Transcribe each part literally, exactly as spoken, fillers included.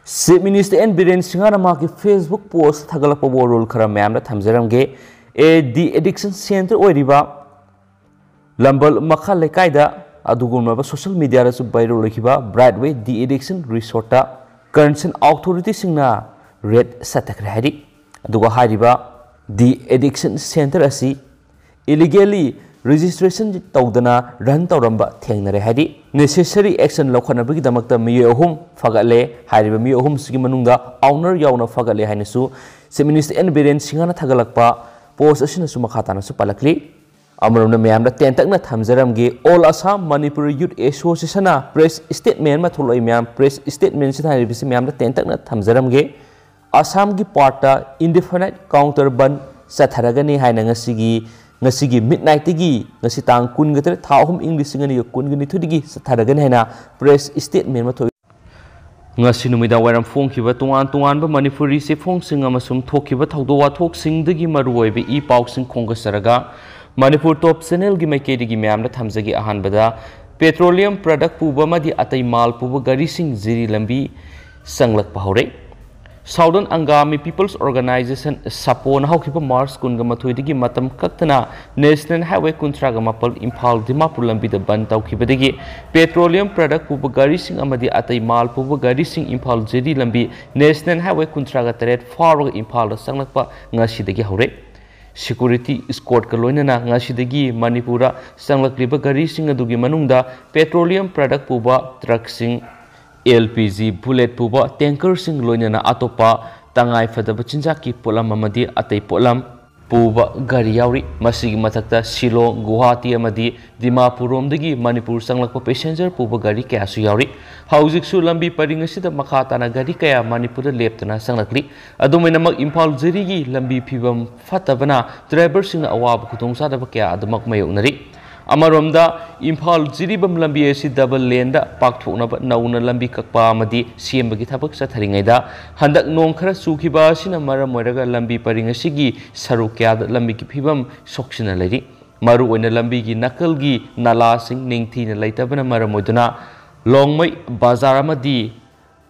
Chief Minister N Biren Singh ꯅ ꯃꯍꯥꯛꯀꯤ Facebook post ꯊꯥꯒꯠꯂꯛꯄ ꯋꯥꯔꯣꯜ ꯈꯔ ꯃꯌꯥꯝꯗ ꯊꯝꯖꯔꯝꯒꯦ꯫ ꯑꯦ, de-addiction center ꯑꯣꯏꯔꯤꯕ ꯂꯝꯕꯜ ꯃꯈꯥ ꯂꯩꯀꯥꯏꯗ ꯑꯗꯨꯒꯨꯝꯂꯕ social media ꯗꯁꯨ viral ꯑꯣꯏꯈꯤꯕ Brightway de-addiction resort ꯇ concerned authority ꯁꯤꯡꯅ raid ꯆꯠꯊꯈ꯭ꯔꯦ ꯍꯥꯏꯔꯤ꯫ ꯑꯗꯨꯒ ꯍꯥꯏꯔꯤꯕ de-addiction center ꯑꯁꯤ illegally registration ꯇꯧꯗꯅ run ꯇꯧꯔꯝꯕ ꯊꯦꯡꯅꯔꯦ ꯍꯥꯏꯔꯤ꯫ Necessary action ꯂꯧꯈꯠꯅꯕꯒꯤꯗꯃꯛꯇ ꯃꯤꯑꯣꯏ ꯑꯍꯨꯝ ꯐꯒꯠꯂꯦ꯫ ꯍꯥꯏꯔꯤꯕ ꯃꯤꯑꯣꯏ ꯑꯍꯨꯝꯁꯤꯒꯤ ꯃꯅꯨꯡꯗ owner ꯌꯥꯎꯅ ꯐꯒꯠꯂꯦ ꯍꯥꯏꯅꯁꯨ Chief Minister N ꯕꯤꯔꯦꯟ ꯁꯤꯡꯍꯅ ꯊꯥꯒꯠꯂꯛꯄ post ꯑꯁꯤꯅꯁꯨ ꯃꯈꯥ ꯇꯥꯅꯁꯨ ꯄꯜꯂꯛꯂꯤ꯫ ꯑꯃꯔꯣꯝꯗ ꯃꯌꯥꯝꯗ ꯇꯦꯟꯇꯛꯅ ꯊꯝꯖꯔꯝꯒꯦ, All Assam Manipur Youth Association ꯅ press statement ꯑꯃ ꯊꯣꯛꯂꯛꯏ ꯃꯌꯥꯝ꯫ Press statement ꯁꯤꯗ ꯍꯥꯏꯔꯤꯕꯁꯤ ꯃꯌꯥꯝꯗ ꯇꯦꯟꯇꯛꯅ ꯊꯝꯖꯔꯝꯒꯦ꯫ ꯑꯁꯥꯝꯒꯤ part ꯇ indefinite counter bandh ꯆꯠꯊꯔꯒꯅꯤ ꯍꯥꯏꯅ ꯉꯁꯤꯒꯤ, ꯉꯁꯤꯒꯤ midnight ꯇꯒꯤ, ꯉꯁꯤ ꯇꯥꯡ ꯀꯨꯟꯒ ꯇꯔꯦꯠ, ꯊꯥ ꯑꯍꯨꯝ, ꯏꯪ ꯂꯤꯁꯤꯡ ꯑꯅꯤꯒ ꯀꯨꯟꯒ ꯅꯤꯊꯣꯏꯗꯒꯤ ꯆꯠꯊꯔꯒꯅꯤ ꯍꯥꯏꯅ press statement ꯑꯃ ꯊꯣꯛꯏ꯫ ꯉꯁꯤ ꯅꯨꯃꯤꯗꯥꯡ ꯋꯥꯏꯔꯝ ꯐꯣꯡꯈꯤꯕ ꯇꯣꯉꯥꯟ ꯇꯣꯉꯥꯟꯕ ꯃꯅꯤꯄꯨꯔꯤ ꯆꯦꯐꯣꯡꯁꯤꯡ ꯑꯃꯁꯨꯡ ꯊꯣꯛꯈꯤꯕ ꯊꯧꯗꯣꯛ ꯋꯥꯊꯣꯛꯁꯤꯡꯗꯒꯤ ꯃꯔꯨꯑꯣꯏꯕ ꯏ ꯄꯥꯎꯁꯤꯡ ꯈꯣꯝꯒꯠꯆꯔꯒ ꯃꯅꯤꯄꯨꯔ ꯇꯣꯞ ꯆꯦꯅꯦꯜꯒꯤ ꯃꯥꯏꯀꯩꯗꯒꯤ ꯃꯌꯥꯝꯗ ꯊꯝꯖꯒꯦ꯫ ꯑꯍꯥꯟꯕꯗ, petroleum product ꯄꯨꯕ ꯑꯃꯗꯤ ꯑꯇꯩ ꯃꯥꯜ ꯄꯨꯕ ꯒꯥꯔꯤꯁꯤꯡ ꯖꯤꯔꯤ ꯂꯝꯕꯤ ꯆꯪꯂꯛꯄ ꯍꯧꯔꯦ꯫ Southern Angami People's Organization, ꯁꯥꯄꯣꯅ ꯍꯧꯈꯤꯕ ꯃꯥꯔꯆ ꯀꯨꯟꯒ ꯃꯥꯊꯣꯏꯗꯒꯤ ꯃꯇꯝ ꯀꯛꯇꯅ National Highway ꯀꯨꯟꯊ꯭ꯔꯥꯒ ꯃꯥꯄꯜ ꯏꯝꯐꯥꯜ ꯗꯤꯃꯥꯄꯨꯔ ꯂꯝꯕꯤꯗ ꯕꯟ ꯇꯧꯈꯤꯕꯗꯒꯤ petroleum product ꯄꯨꯕ ꯒꯥꯔꯤꯁꯤꯡ ꯑꯃꯗꯤ ꯑꯇꯩ ꯃꯥꯜ ꯄꯨꯕ ꯒꯥꯔꯤꯁꯤꯡ ꯏꯝꯐꯥꯜ ꯖꯤꯔꯤ ꯂꯝꯕꯤ National Highway ꯀꯨꯟꯊ꯭ꯔꯥꯒ ꯇꯔꯦꯠ ꯐꯥꯎꯔꯒ ꯏꯝꯐꯥꯜꯗ ꯆꯪꯂꯛꯄ ꯉꯁꯤꯗꯒꯤ ꯍꯧꯔꯦ꯫ Security escort ꯀ ꯂꯣꯏꯅꯅ ꯉꯁꯤꯗꯒꯤ ꯃꯅꯤꯄꯨꯔꯗ ꯆꯪꯂꯛꯂꯤꯕ ꯒꯥꯔꯤꯁꯤꯡ ꯑꯗꯨꯒꯤ ꯃꯅꯨꯡꯗ petroleum product ꯄꯨꯕ truck ꯁꯤꯡ, L P G bullet ꯄꯨꯕ tanker ꯁꯤꯡ, ꯂꯣꯏꯅꯅ ꯑꯇꯣꯞꯄ ꯇꯉꯥꯏ ꯐꯗꯕ ꯆꯤꯟꯖꯥꯛꯀꯤ ꯄꯣꯠꯂꯝ ꯑꯃꯗꯤ ꯑꯇꯩ ꯄꯣꯠꯂꯝ ꯄꯨꯕ ꯒꯥꯔꯤ ꯌꯥꯎꯔꯤ꯫ ꯃꯁꯤꯒꯤ ꯃꯊꯛꯇ ꯁꯤꯂꯣꯡ, ꯒꯨꯋꯥꯍꯥꯇꯤ ꯑꯃꯗꯤ ꯗꯤꯃꯥꯄꯨꯔ ꯔꯣꯝꯗꯒꯤ ꯃꯅꯤꯄꯨꯔ ꯆꯪꯂꯛꯄ passenger ꯄꯨꯕ ꯒꯥꯔꯤ ꯀꯌꯥꯁꯨ ꯌꯥꯎꯔꯤ꯫ ꯍꯧꯖꯤꯛꯁꯨ ꯂꯝꯕꯤ ꯄꯔꯤꯡ ꯑꯁꯤꯗ ꯃꯈꯥ ꯇꯥꯅ ꯒꯥꯔꯤ ꯀꯌꯥ ꯃꯅꯤꯄꯨꯔꯗ ꯂꯦꯞꯇꯅ ꯆꯪꯂꯛꯂꯤ꯫ ꯑꯗꯨꯝ ꯑꯣꯏꯅꯃꯛ, ꯏꯝꯐꯥꯜ ꯖꯤꯔꯤꯒꯤ ꯂꯝꯕꯤ ꯐꯤꯕꯝ ꯐꯠꯇꯕꯅ driver ꯁꯤꯡꯅ ꯑꯋꯥꯕ ꯈꯨꯗꯣꯡꯆꯥꯗꯕ ꯀꯌꯥ ꯑꯗꯨꯃꯛ ꯃꯥꯌꯣꯛꯅꯔꯤ꯫ ꯑꯃꯔꯣꯝꯗ, ꯏꯝꯐꯥꯜ ꯖꯤꯔꯤꯕꯥꯝ ꯂꯝꯕꯤ ꯑꯁꯤ double lane ꯗ ꯄꯥꯛꯊꯣꯛꯅꯕ ꯅꯧꯅ ꯂꯝꯕꯤ ꯀꯛꯄ ꯑꯃꯗꯤ ꯁꯦꯝꯕꯒꯤ ꯊꯕꯛ ꯆꯠꯊꯔꯤꯉꯩꯗ, ꯍꯟꯗꯛ ꯅꯣꯡ ꯈꯔ ꯆꯨꯈꯤꯕ ꯑꯁꯤꯅ ꯃꯔꯝ ꯑꯣꯏꯔꯒ ꯂꯝꯕꯤ ꯄꯔꯤꯡ ꯑꯁꯤꯒꯤ ꯁꯔꯨꯛ ꯀꯌꯥꯗ ꯂꯝꯕꯤꯒꯤ ꯐꯤꯕꯝ ꯁꯣꯛꯆꯤꯟꯅ ꯂꯩꯔꯤ꯫ ꯃꯔꯨꯑꯣꯏꯅ ꯂꯝꯕꯤꯒꯤ ꯅꯥꯀꯜꯒꯤ ꯅꯂꯥꯁꯤꯡ ꯅꯤꯡꯊꯤꯅ ꯂꯩꯇꯕꯅ ꯃꯔꯝ ꯑꯣꯏꯗꯨꯅ ꯂꯣꯡꯃꯩ ꯕꯖꯥꯔ ꯑꯃꯗꯤ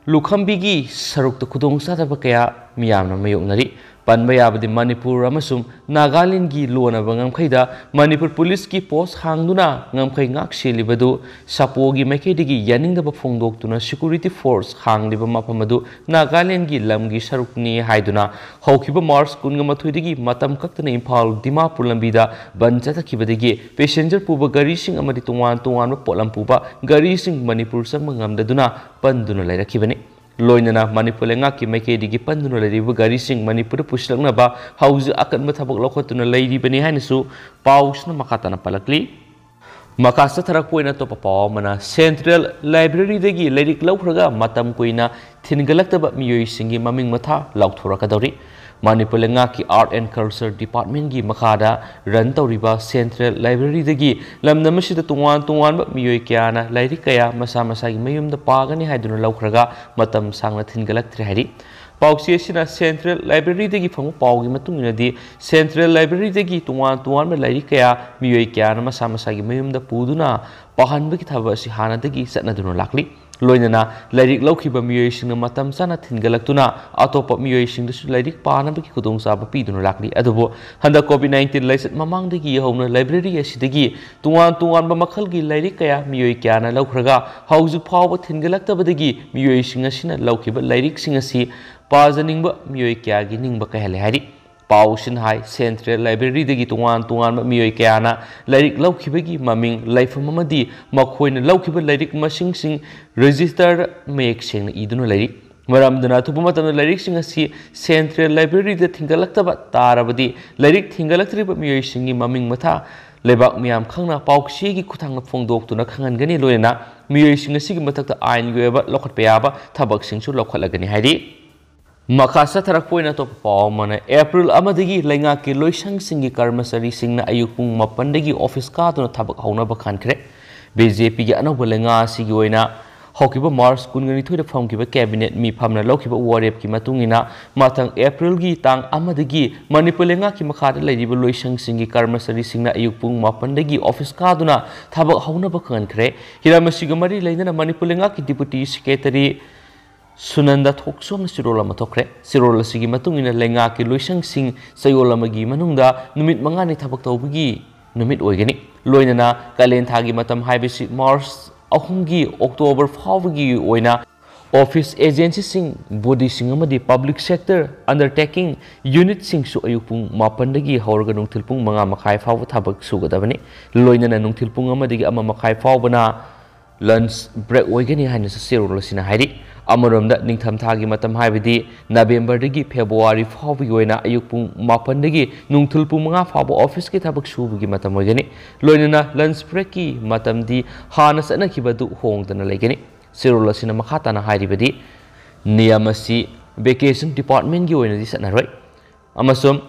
ꯂꯨꯈꯝꯕꯤꯒꯤ ꯁꯔꯨꯛꯇ ꯈꯨꯗꯣꯡꯆꯥꯗꯕ ꯀꯌꯥ ꯃꯤꯌꯥꯝꯅ ꯃꯥꯌꯣꯛꯅꯔꯤ꯫ ꯄꯟꯕ ꯌꯥꯕꯗꯤ ꯃꯅꯤꯄꯨꯔ ꯑꯃꯁꯨꯡ ꯅꯥꯒꯥꯂꯦꯟꯒꯤ ꯂꯣꯟꯅꯕ ꯉꯝꯈꯩꯗ ꯃꯅꯤꯄꯨꯔ ꯄꯨꯂꯤꯁꯀꯤ ꯄꯣꯁ ꯍꯥꯡꯗꯨꯅ ꯉꯝꯈꯩ ꯉꯥꯛ ꯁꯦꯜꯂꯤꯕꯗꯨ ꯁꯥꯄꯣꯒꯤ ꯃꯥꯏꯀꯩꯗꯒꯤ ꯌꯥꯅꯤꯡꯗꯕ ꯐꯣꯡꯗꯣꯛꯇꯨꯅ ꯁꯦꯀ꯭ꯌꯨꯔꯤꯇꯤ ꯐꯣꯔꯁ ꯍꯥꯡꯂꯤꯕ ꯃꯐꯝ ꯑꯗꯨ ꯅꯥꯒꯥꯂꯦꯟꯒꯤ ꯂꯝꯒꯤ ꯁꯔꯨꯛꯅꯤ ꯍꯥꯏꯗꯨꯅ ꯍꯧꯈꯤꯕ ꯃꯥꯔꯆ ꯀꯨꯟꯒ ꯃꯥꯊꯣꯏꯗꯒꯤ ꯃꯇꯝ ꯀꯛꯇꯅ ꯏꯝꯐꯥꯜ ꯗꯤꯃꯥꯄꯨꯔ ꯂꯝꯕꯤꯗ ꯕꯟ ꯆꯠꯊꯈꯤꯕꯗꯒꯤ ꯄꯦꯁꯦꯟꯖꯔ ꯄꯨꯕ ꯒꯥꯔꯤꯁꯤꯡ ꯑꯃꯗꯤ ꯇꯣꯉꯥꯟ ꯇꯣꯉꯥꯟꯕ ꯄꯣꯠꯂꯝ ꯄꯨꯕ ꯒꯥꯔꯤꯁꯤꯡ ꯃꯅꯤꯄꯨꯔ ꯆꯪꯕ ꯉꯝꯗꯗꯨꯅ ꯄꯟꯗꯨꯅ ꯂꯩꯔꯛꯈꯤꯕꯅꯤ꯫ ꯂꯣꯏꯅꯅ ꯃꯅꯤꯄꯨꯔ ꯂꯩꯉꯥꯛꯀꯤ ꯃꯥꯏꯀꯩꯗꯒꯤ ꯄꯟꯗꯨꯅ ꯂꯩꯔꯤꯕ ꯒꯥꯔꯤꯁꯤꯡ ꯃꯅꯤꯄꯨꯔꯗ ꯄꯨꯁꯤꯜꯂꯛꯅꯕ ꯍꯧꯖꯤꯛ ꯑꯀꯟꯕ ꯊꯕꯛ ꯂꯧꯈꯠꯇꯨꯅ ꯂꯩꯔꯤꯕꯅꯤ ꯍꯥꯏꯅꯁꯨ ꯄꯥꯎꯁꯤꯅ ꯃꯈꯥ ꯇꯥꯅ ꯄꯜꯂꯛꯂꯤ꯫ ꯃꯈꯥ ꯆꯠꯊꯔꯛꯄ ꯑꯣꯏꯅ ꯑꯇꯣꯞꯄ ꯄꯥꯎ ꯑꯃꯅ, ꯁꯦꯟꯇ꯭ꯔꯦꯜ ꯂꯥꯏꯕ꯭ꯔꯦꯔꯤꯗꯒꯤ ꯂꯥꯏꯔꯤꯛ ꯂꯧꯈ꯭ꯔꯒ ꯃꯇꯝ ꯀꯨꯏꯅ ꯊꯤꯟꯒꯠꯂꯛꯇꯕ ꯃꯤꯑꯣꯏꯁꯤꯡꯒꯤ ꯃꯃꯤꯡ ꯃꯊꯥ ꯂꯥꯎꯊꯣꯔꯛꯀꯗꯧꯔꯤ꯫ ꯃꯅꯤꯄꯨꯔ ꯂꯩꯉꯥꯛꯀꯤ ꯑꯥꯔꯠ ꯑꯦꯟ ꯀꯜꯆꯔ ꯗꯤꯄꯥꯔꯠꯃꯦꯟꯒꯤ ꯃꯈꯥꯗ ꯔꯟ ꯇꯧꯔꯤꯕ ꯁꯦꯟꯇ꯭ꯔꯦꯜ ꯂꯥꯏꯕ꯭ꯔꯦꯔꯤꯗꯒꯤ ꯂꯝꯗꯝ ꯑꯁꯤꯗ ꯇꯣꯉꯥꯟ ꯇꯣꯉꯥꯟꯕ ꯃꯤꯑꯣꯏ ꯀꯌꯥꯅ ꯂꯥꯏꯔꯤꯛ ꯀꯌꯥ ꯃꯁꯥ ꯃꯁꯥꯒꯤ ꯃꯌꯨꯝꯗ ꯄꯥꯒꯅꯤ ꯍꯥꯏꯗꯨꯅ ꯂꯧꯈ꯭ꯔꯒ ꯃꯇꯝ ꯁꯥꯡꯅ ꯊꯤꯟꯒꯠꯂꯛꯇ꯭ꯔꯦ ꯍꯥꯏꯔꯤ꯫ ꯄꯥꯎꯆꯦ ꯑꯁꯤꯅ ꯁꯦꯟꯇ꯭ꯔꯦꯜ ꯂꯥꯏꯕ꯭ꯔꯦꯔꯤꯗꯒꯤ ꯐꯪꯕ ꯄꯥꯎꯒꯤ ꯃꯇꯨꯡ ꯏꯟꯅꯗꯤ, ꯁꯦꯟꯇ꯭ꯔꯦꯜ ꯂꯥꯏꯕ꯭ꯔꯦꯔꯤꯗꯒꯤ ꯇꯣꯉꯥꯟ ꯇꯣꯉꯥꯟꯕ ꯂꯥꯏꯔꯤꯛ ꯀꯌꯥ ꯃꯤꯑꯣꯏ ꯀꯌꯥꯅ ꯃꯁꯥ ꯃꯁꯥꯒꯤ ꯃꯌꯨꯝꯗ ꯄꯨꯗꯨꯅ ꯄꯥꯍꯟꯕꯒꯤ ꯊꯕꯛ ꯑꯁꯤ ꯍꯥꯟꯅꯗꯒꯤ ꯆꯠꯅꯗꯨꯅ ꯂꯥꯛꯂꯤ꯫ ꯂꯣꯏꯅꯅ ꯂꯥꯏꯔꯤꯛ ꯂꯧꯈꯤꯕ ꯃꯤꯑꯣꯏꯁꯤꯡꯅ ꯃꯇꯝ ꯆꯥꯅ ꯊꯤꯟꯒꯠꯂꯛꯇꯨꯅ ꯑꯇꯣꯞꯄ ꯃꯤꯑꯣꯏꯁꯤꯡꯗꯁꯨ ꯂꯥꯏꯔꯤꯛ ꯄꯥꯅꯕꯒꯤ ꯈꯨꯗꯣꯡꯆꯥꯕ ꯄꯤꯗꯨꯅ ꯂꯥꯛꯂꯤ꯫ ꯑꯗꯨꯕꯨ ꯍꯟꯗꯛ ꯀꯣꯚꯤꯗ ꯅꯥꯏꯟꯇꯤꯟ ꯂꯥꯏꯆꯠ ꯃꯃꯥꯡꯗꯒꯤ ꯍꯧꯅ ꯂꯥꯏꯕ꯭ꯔꯦꯔꯤ ꯑꯁꯤꯗꯒꯤ ꯇꯣꯉꯥꯟ ꯇꯣꯉꯥꯟꯕ ꯃꯈꯜꯒꯤ ꯂꯥꯏꯔꯤꯛ ꯀꯌꯥ ꯃꯤꯑꯣꯏ ꯀꯌꯥꯅ ꯂꯧꯈ꯭ꯔꯒ ꯍꯧꯖꯤꯛ ꯐꯥꯎꯕ ꯊꯤꯟꯒꯠꯂꯛꯇꯕꯗꯒꯤ ꯃꯤꯑꯣꯏꯁꯤꯡ ꯑꯁꯤꯅ ꯂꯧꯈꯤꯕ ꯂꯥꯏꯔꯤꯛꯁꯤꯡ ꯑꯁꯤ ꯄꯥꯖꯅꯤꯡꯕ ꯃꯤꯑꯣꯏ ꯀꯌꯥꯒꯤ ꯅꯤꯡꯕ ꯀꯥꯏꯍꯜꯂꯦ ꯍꯥꯏꯔꯤ꯫ ꯄꯥꯎꯁꯤꯅ ꯍꯥꯏ, ꯁꯦꯟꯇ꯭ꯔꯦꯜ ꯂꯥꯏꯕ꯭ꯔꯦꯔꯤꯗꯒꯤ ꯇꯣꯉꯥꯟ ꯇꯣꯉꯥꯟꯕ ꯃꯤꯑꯣꯏ ꯀꯌꯥꯅ ꯂꯥꯏꯔꯤꯛ ꯂꯧꯈꯤꯕꯒꯤ ꯃꯃꯤꯡ, ꯂꯩꯐꯝ ꯑꯃꯗꯤ ꯃꯈꯣꯏꯅ ꯂꯧꯈꯤꯕ ꯂꯥꯏꯔꯤꯛ ꯃꯁꯤꯡꯁꯤꯡ ꯔꯦꯖꯤꯁꯇꯔꯗ ꯃꯌꯦꯛ ꯁꯦꯡꯅ ꯏꯗꯨꯅ ꯂꯩꯔꯤ꯫ ꯃꯔꯝ ꯑꯗꯨꯅ ꯑꯊꯨꯕ ꯃꯇꯝꯗ ꯂꯥꯏꯔꯤꯛꯁꯤꯡ ꯑꯁꯤ ꯁꯦꯟꯇ꯭ꯔꯦꯜ ꯂꯥꯏꯕ꯭ꯔꯦꯔꯤꯗ ꯊꯤꯟꯒꯠꯂꯛꯇꯕ ꯇꯥꯔꯕꯗꯤ ꯂꯥꯏꯔꯤꯛ ꯊꯤꯟꯒꯠꯂꯛꯇ꯭ꯔꯤꯕ ꯃꯤꯑꯣꯏꯁꯤꯡꯒꯤ ꯃꯃꯤꯡ ꯃꯊꯥ ꯂꯩꯕꯥꯛ ꯃꯤꯌꯥꯝ ꯈꯪꯅ ꯄꯥꯎꯆꯦꯒꯤ ꯈꯨꯠꯊꯥꯡꯗ ꯐꯣꯡꯗꯣꯛꯇꯨꯅ ꯈꯪꯍꯟꯒꯅꯤ꯫ ꯂꯣꯏꯅꯅ ꯃꯤꯑꯣꯏꯁꯤꯡ ꯑꯁꯤꯒꯤ ꯃꯊꯛꯇ ꯑꯥꯏꯟꯒꯤ ꯑꯣꯏꯕ ꯂꯧꯈꯠꯄ ꯌꯥꯕ ꯊꯕꯛꯁꯤꯡꯁꯨ ꯂꯧꯈꯠꯂꯒꯅꯤ ꯍꯥꯏꯔꯤ꯫ ꯃꯈꯥ ꯆꯠꯊꯔꯛꯄ ꯑꯣꯏꯅ ꯑꯇꯣꯞꯄ ꯄꯥꯎ ꯑꯃꯅ, ꯑꯦꯄ꯭ꯔꯤꯜ ꯑꯃꯗꯒꯤ ꯂꯩꯉꯥꯛꯀꯤ ꯂꯣꯏꯁꯪꯁꯤꯡꯒꯤ ꯀꯔꯃꯆꯥꯔꯤꯁꯤꯡꯅ ꯑꯌꯨꯛ ꯄꯨꯡ ꯃꯥꯄꯟꯗꯒꯤ ꯑꯣꯐꯤꯁ ꯀꯥꯗꯨꯅ ꯊꯕꯛ ꯍꯧꯅꯕ ꯈꯟꯈ꯭ꯔꯦ꯫ ꯕꯤ ꯖꯦ ꯄꯤꯒꯤ ꯑꯅꯧꯕ ꯂꯩꯉꯥꯛ ꯑꯁꯤꯒꯤ ꯑꯣꯏꯅ ꯍꯧꯈꯤꯕ ꯃꯥꯔꯆ ꯀꯨꯟꯒ ꯅꯤꯊꯣꯏꯗ ꯐꯝꯈꯤꯕ ꯀꯦꯕꯤꯅꯦꯠ ꯃꯤꯐꯝꯅ ꯂꯧꯈꯤꯕ ꯋꯥꯔꯦꯞꯀꯤ ꯃꯇꯨꯡ ꯏꯟꯅ, ꯃꯊꯪ ꯑꯦꯄ꯭ꯔꯤꯜꯒꯤ ꯇꯥꯡ ꯑꯃꯗꯒꯤ ꯃꯅꯤꯄꯨꯔ ꯂꯩꯉꯥꯛꯀꯤ ꯃꯈꯥꯗ ꯂꯩꯔꯤꯕ ꯂꯣꯏꯁꯪꯁꯤꯡꯒꯤ ꯀꯔꯃꯆꯥꯔꯤꯁꯤꯡꯅ ꯑꯌꯨꯛ ꯄꯨꯡ ꯃꯥꯄꯟꯗꯒꯤ ꯑꯣꯐꯤꯁ ꯀꯥꯗꯨꯅ ꯊꯕꯛ ꯍꯧꯅꯕ ꯈꯪꯍꯟꯈ꯭ꯔꯦ꯫ ꯍꯤꯔꯝ ꯑꯁꯤꯒ ꯃꯔꯤ ꯂꯩꯅꯅ ꯃꯅꯤꯄꯨꯔ ꯂꯩꯉꯥꯛꯀꯤ ꯗꯤꯄꯨꯇꯤ ꯁꯦꯀ꯭ꯔꯦꯇꯔꯤ ꯁꯨꯅꯟꯗ ꯊꯣꯛꯆꯣꯝꯅ ꯆꯤꯔꯣꯜ ꯑꯃ ꯊꯣꯛꯈ꯭ꯔꯦ꯫ ꯆꯤꯔꯣꯜ ꯑꯁꯤꯒꯤ ꯃꯇꯨꯡ ꯏꯟꯅ ꯂꯩꯉꯥꯛꯀꯤ ꯂꯣꯏꯁꯪꯁꯤꯡ ꯆꯌꯣꯜ ꯑꯃꯒꯤ ꯃꯅꯨꯡꯗ ꯅꯨꯃꯤꯠ ꯃꯉꯥꯅꯤ ꯊꯕꯛ ꯇꯧꯕꯒꯤ ꯅꯨꯃꯤꯠ ꯑꯣꯏꯒꯅꯤ꯫ ꯂꯣꯏꯅꯅ ꯀꯥꯂꯦꯟ ꯊꯥꯒꯤ ꯃꯇꯝ ꯍꯥꯏꯕꯁꯤ ꯃꯥꯔꯆ ꯑꯍꯨꯝꯒꯤ ꯑꯣꯛꯇꯣꯕꯔ ꯐꯥꯎꯕꯒꯤ ꯑꯣꯏꯅ office agencyꯁꯤꯡ, bodyꯁꯤꯡ ꯑꯃꯗꯤ public sector undertaking unitꯁꯤꯡꯁꯨ ꯑꯌꯨꯛ ꯄꯨꯡ ꯃꯥꯄꯟꯗꯒꯤ ꯍꯧꯔꯒ ꯅꯨꯡꯊꯤꯜ ꯄꯨꯡ ꯃꯉꯥ ꯃꯈꯥꯏ ꯐꯥꯎꯕ ꯊꯕꯛ ꯁꯨꯒꯗꯕꯅꯤ꯫ ꯂꯣꯏꯅꯅ ꯅꯨꯡꯊꯤꯜ ꯄꯨꯡ ꯑꯃꯗꯒꯤ ꯑꯃ ꯃꯈꯥꯏ ꯐꯥꯎꯕꯅ lunch break ꯑꯣꯏꯒꯅꯤ ꯍꯥꯏꯅꯁꯨ ꯆꯤꯔꯣꯜ ꯑꯁꯤꯅ ꯍꯥꯏꯔꯤ꯫ ꯑꯃꯔꯣꯝꯗ ꯅꯤꯡꯊꯝꯊꯥꯒꯤ ꯃꯇꯝ ꯍꯥꯏꯕꯗꯤ ꯅꯕꯦꯝꯕꯔꯗꯒꯤ ꯐꯦꯕ꯭ꯔꯨꯋꯥꯔꯤ ꯐꯥꯎꯕꯒꯤ ꯑꯣꯏꯅ ꯑꯌꯨꯛ ꯄꯨꯡ ꯃꯥꯄꯟꯗꯒꯤ ꯅꯨꯡꯊꯤꯜ ꯄꯨꯡ ꯃꯉꯥ ꯐꯥꯎꯕ officeꯀꯤ ꯊꯕꯛ ꯁꯨꯕꯒꯤ ꯃꯇꯝ ꯑꯣꯏꯒꯅꯤ꯫ ꯂꯣꯏꯅꯅ lunch breakꯀꯤ ꯃꯇꯝꯗꯤ ꯍꯥꯟꯅ ꯆꯠꯅꯈꯤꯕꯗꯨ ꯍꯣꯡꯗꯅ ꯂꯩꯒꯅꯤ꯫ ꯆꯤꯔꯣꯜ ꯑꯁꯤꯅ ꯃꯈꯥ ꯇꯥꯅ ꯍꯥꯏꯔꯤꯕꯗꯤ, ꯅꯤꯌꯝ ꯑꯁꯤ vacation departmentꯀꯤ ꯑꯣꯏꯅꯗꯤ ꯆꯠꯅꯔꯣꯏ꯫ ꯑꯃꯁꯨꯡ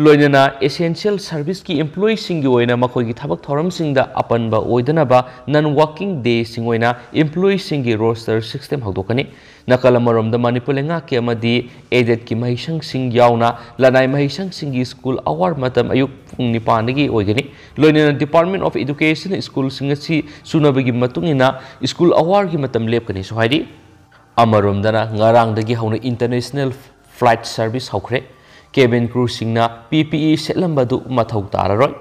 ꯂꯣꯏꯅꯅ essential serviceꯀꯤ employeeꯁꯤꯡꯒꯤ ꯑꯣꯏꯅ ꯃꯈꯣꯏꯒꯤ ꯊꯕꯛ ꯊꯧꯔꯝꯁꯤꯡꯗ ꯑꯄꯟꯕ ꯑꯣꯏꯗꯅꯕ non working dayꯁꯤꯡ ꯑꯣꯏꯅ employeeꯁꯤꯡꯒꯤ roster system ꯍꯧꯗꯣꯛꯀꯅꯤ꯫ ꯅꯥꯀꯜ ꯑꯃꯔꯣꯝꯗ ꯃꯅꯤꯄꯨꯔ ꯂꯩꯉꯥꯛꯀꯤ ꯑꯃꯗꯤ aidedꯀꯤ ꯃꯍꯩꯁꯪꯁꯤꯡ ꯌꯥꯎꯅ ꯂꯅꯥꯏ ꯃꯍꯩꯁꯪꯁꯤꯡꯒꯤ school hour ꯃꯇꯝ ꯑꯌꯨꯛ ꯄꯨꯡ ꯅꯤꯄꯥꯟꯗꯒꯤ ꯑꯣꯏꯒꯅꯤ꯫ ꯂꯣꯏꯅꯅ Department of Education schoolꯁꯤꯡ ꯑꯁꯤ ꯆꯨꯅꯕꯒꯤ ꯃꯇꯨꯡ ꯏꯟꯅ school hourꯒꯤ ꯃꯇꯝ ꯂꯦꯞꯀꯅꯤꯁꯨ ꯍꯥꯏꯔꯤ꯫ ꯑꯃꯔꯣꯝꯗꯅ ꯉꯔꯥꯡꯗꯒꯤ ꯍꯧꯅ international flight service ꯍꯧꯈ꯭ꯔꯦ꯫ Cabin crewꯁꯤꯡꯅ P P E ꯁꯦꯠꯂꯝꯕꯗꯨ ꯃꯊꯧ ꯇꯥꯔꯔꯣꯏ꯫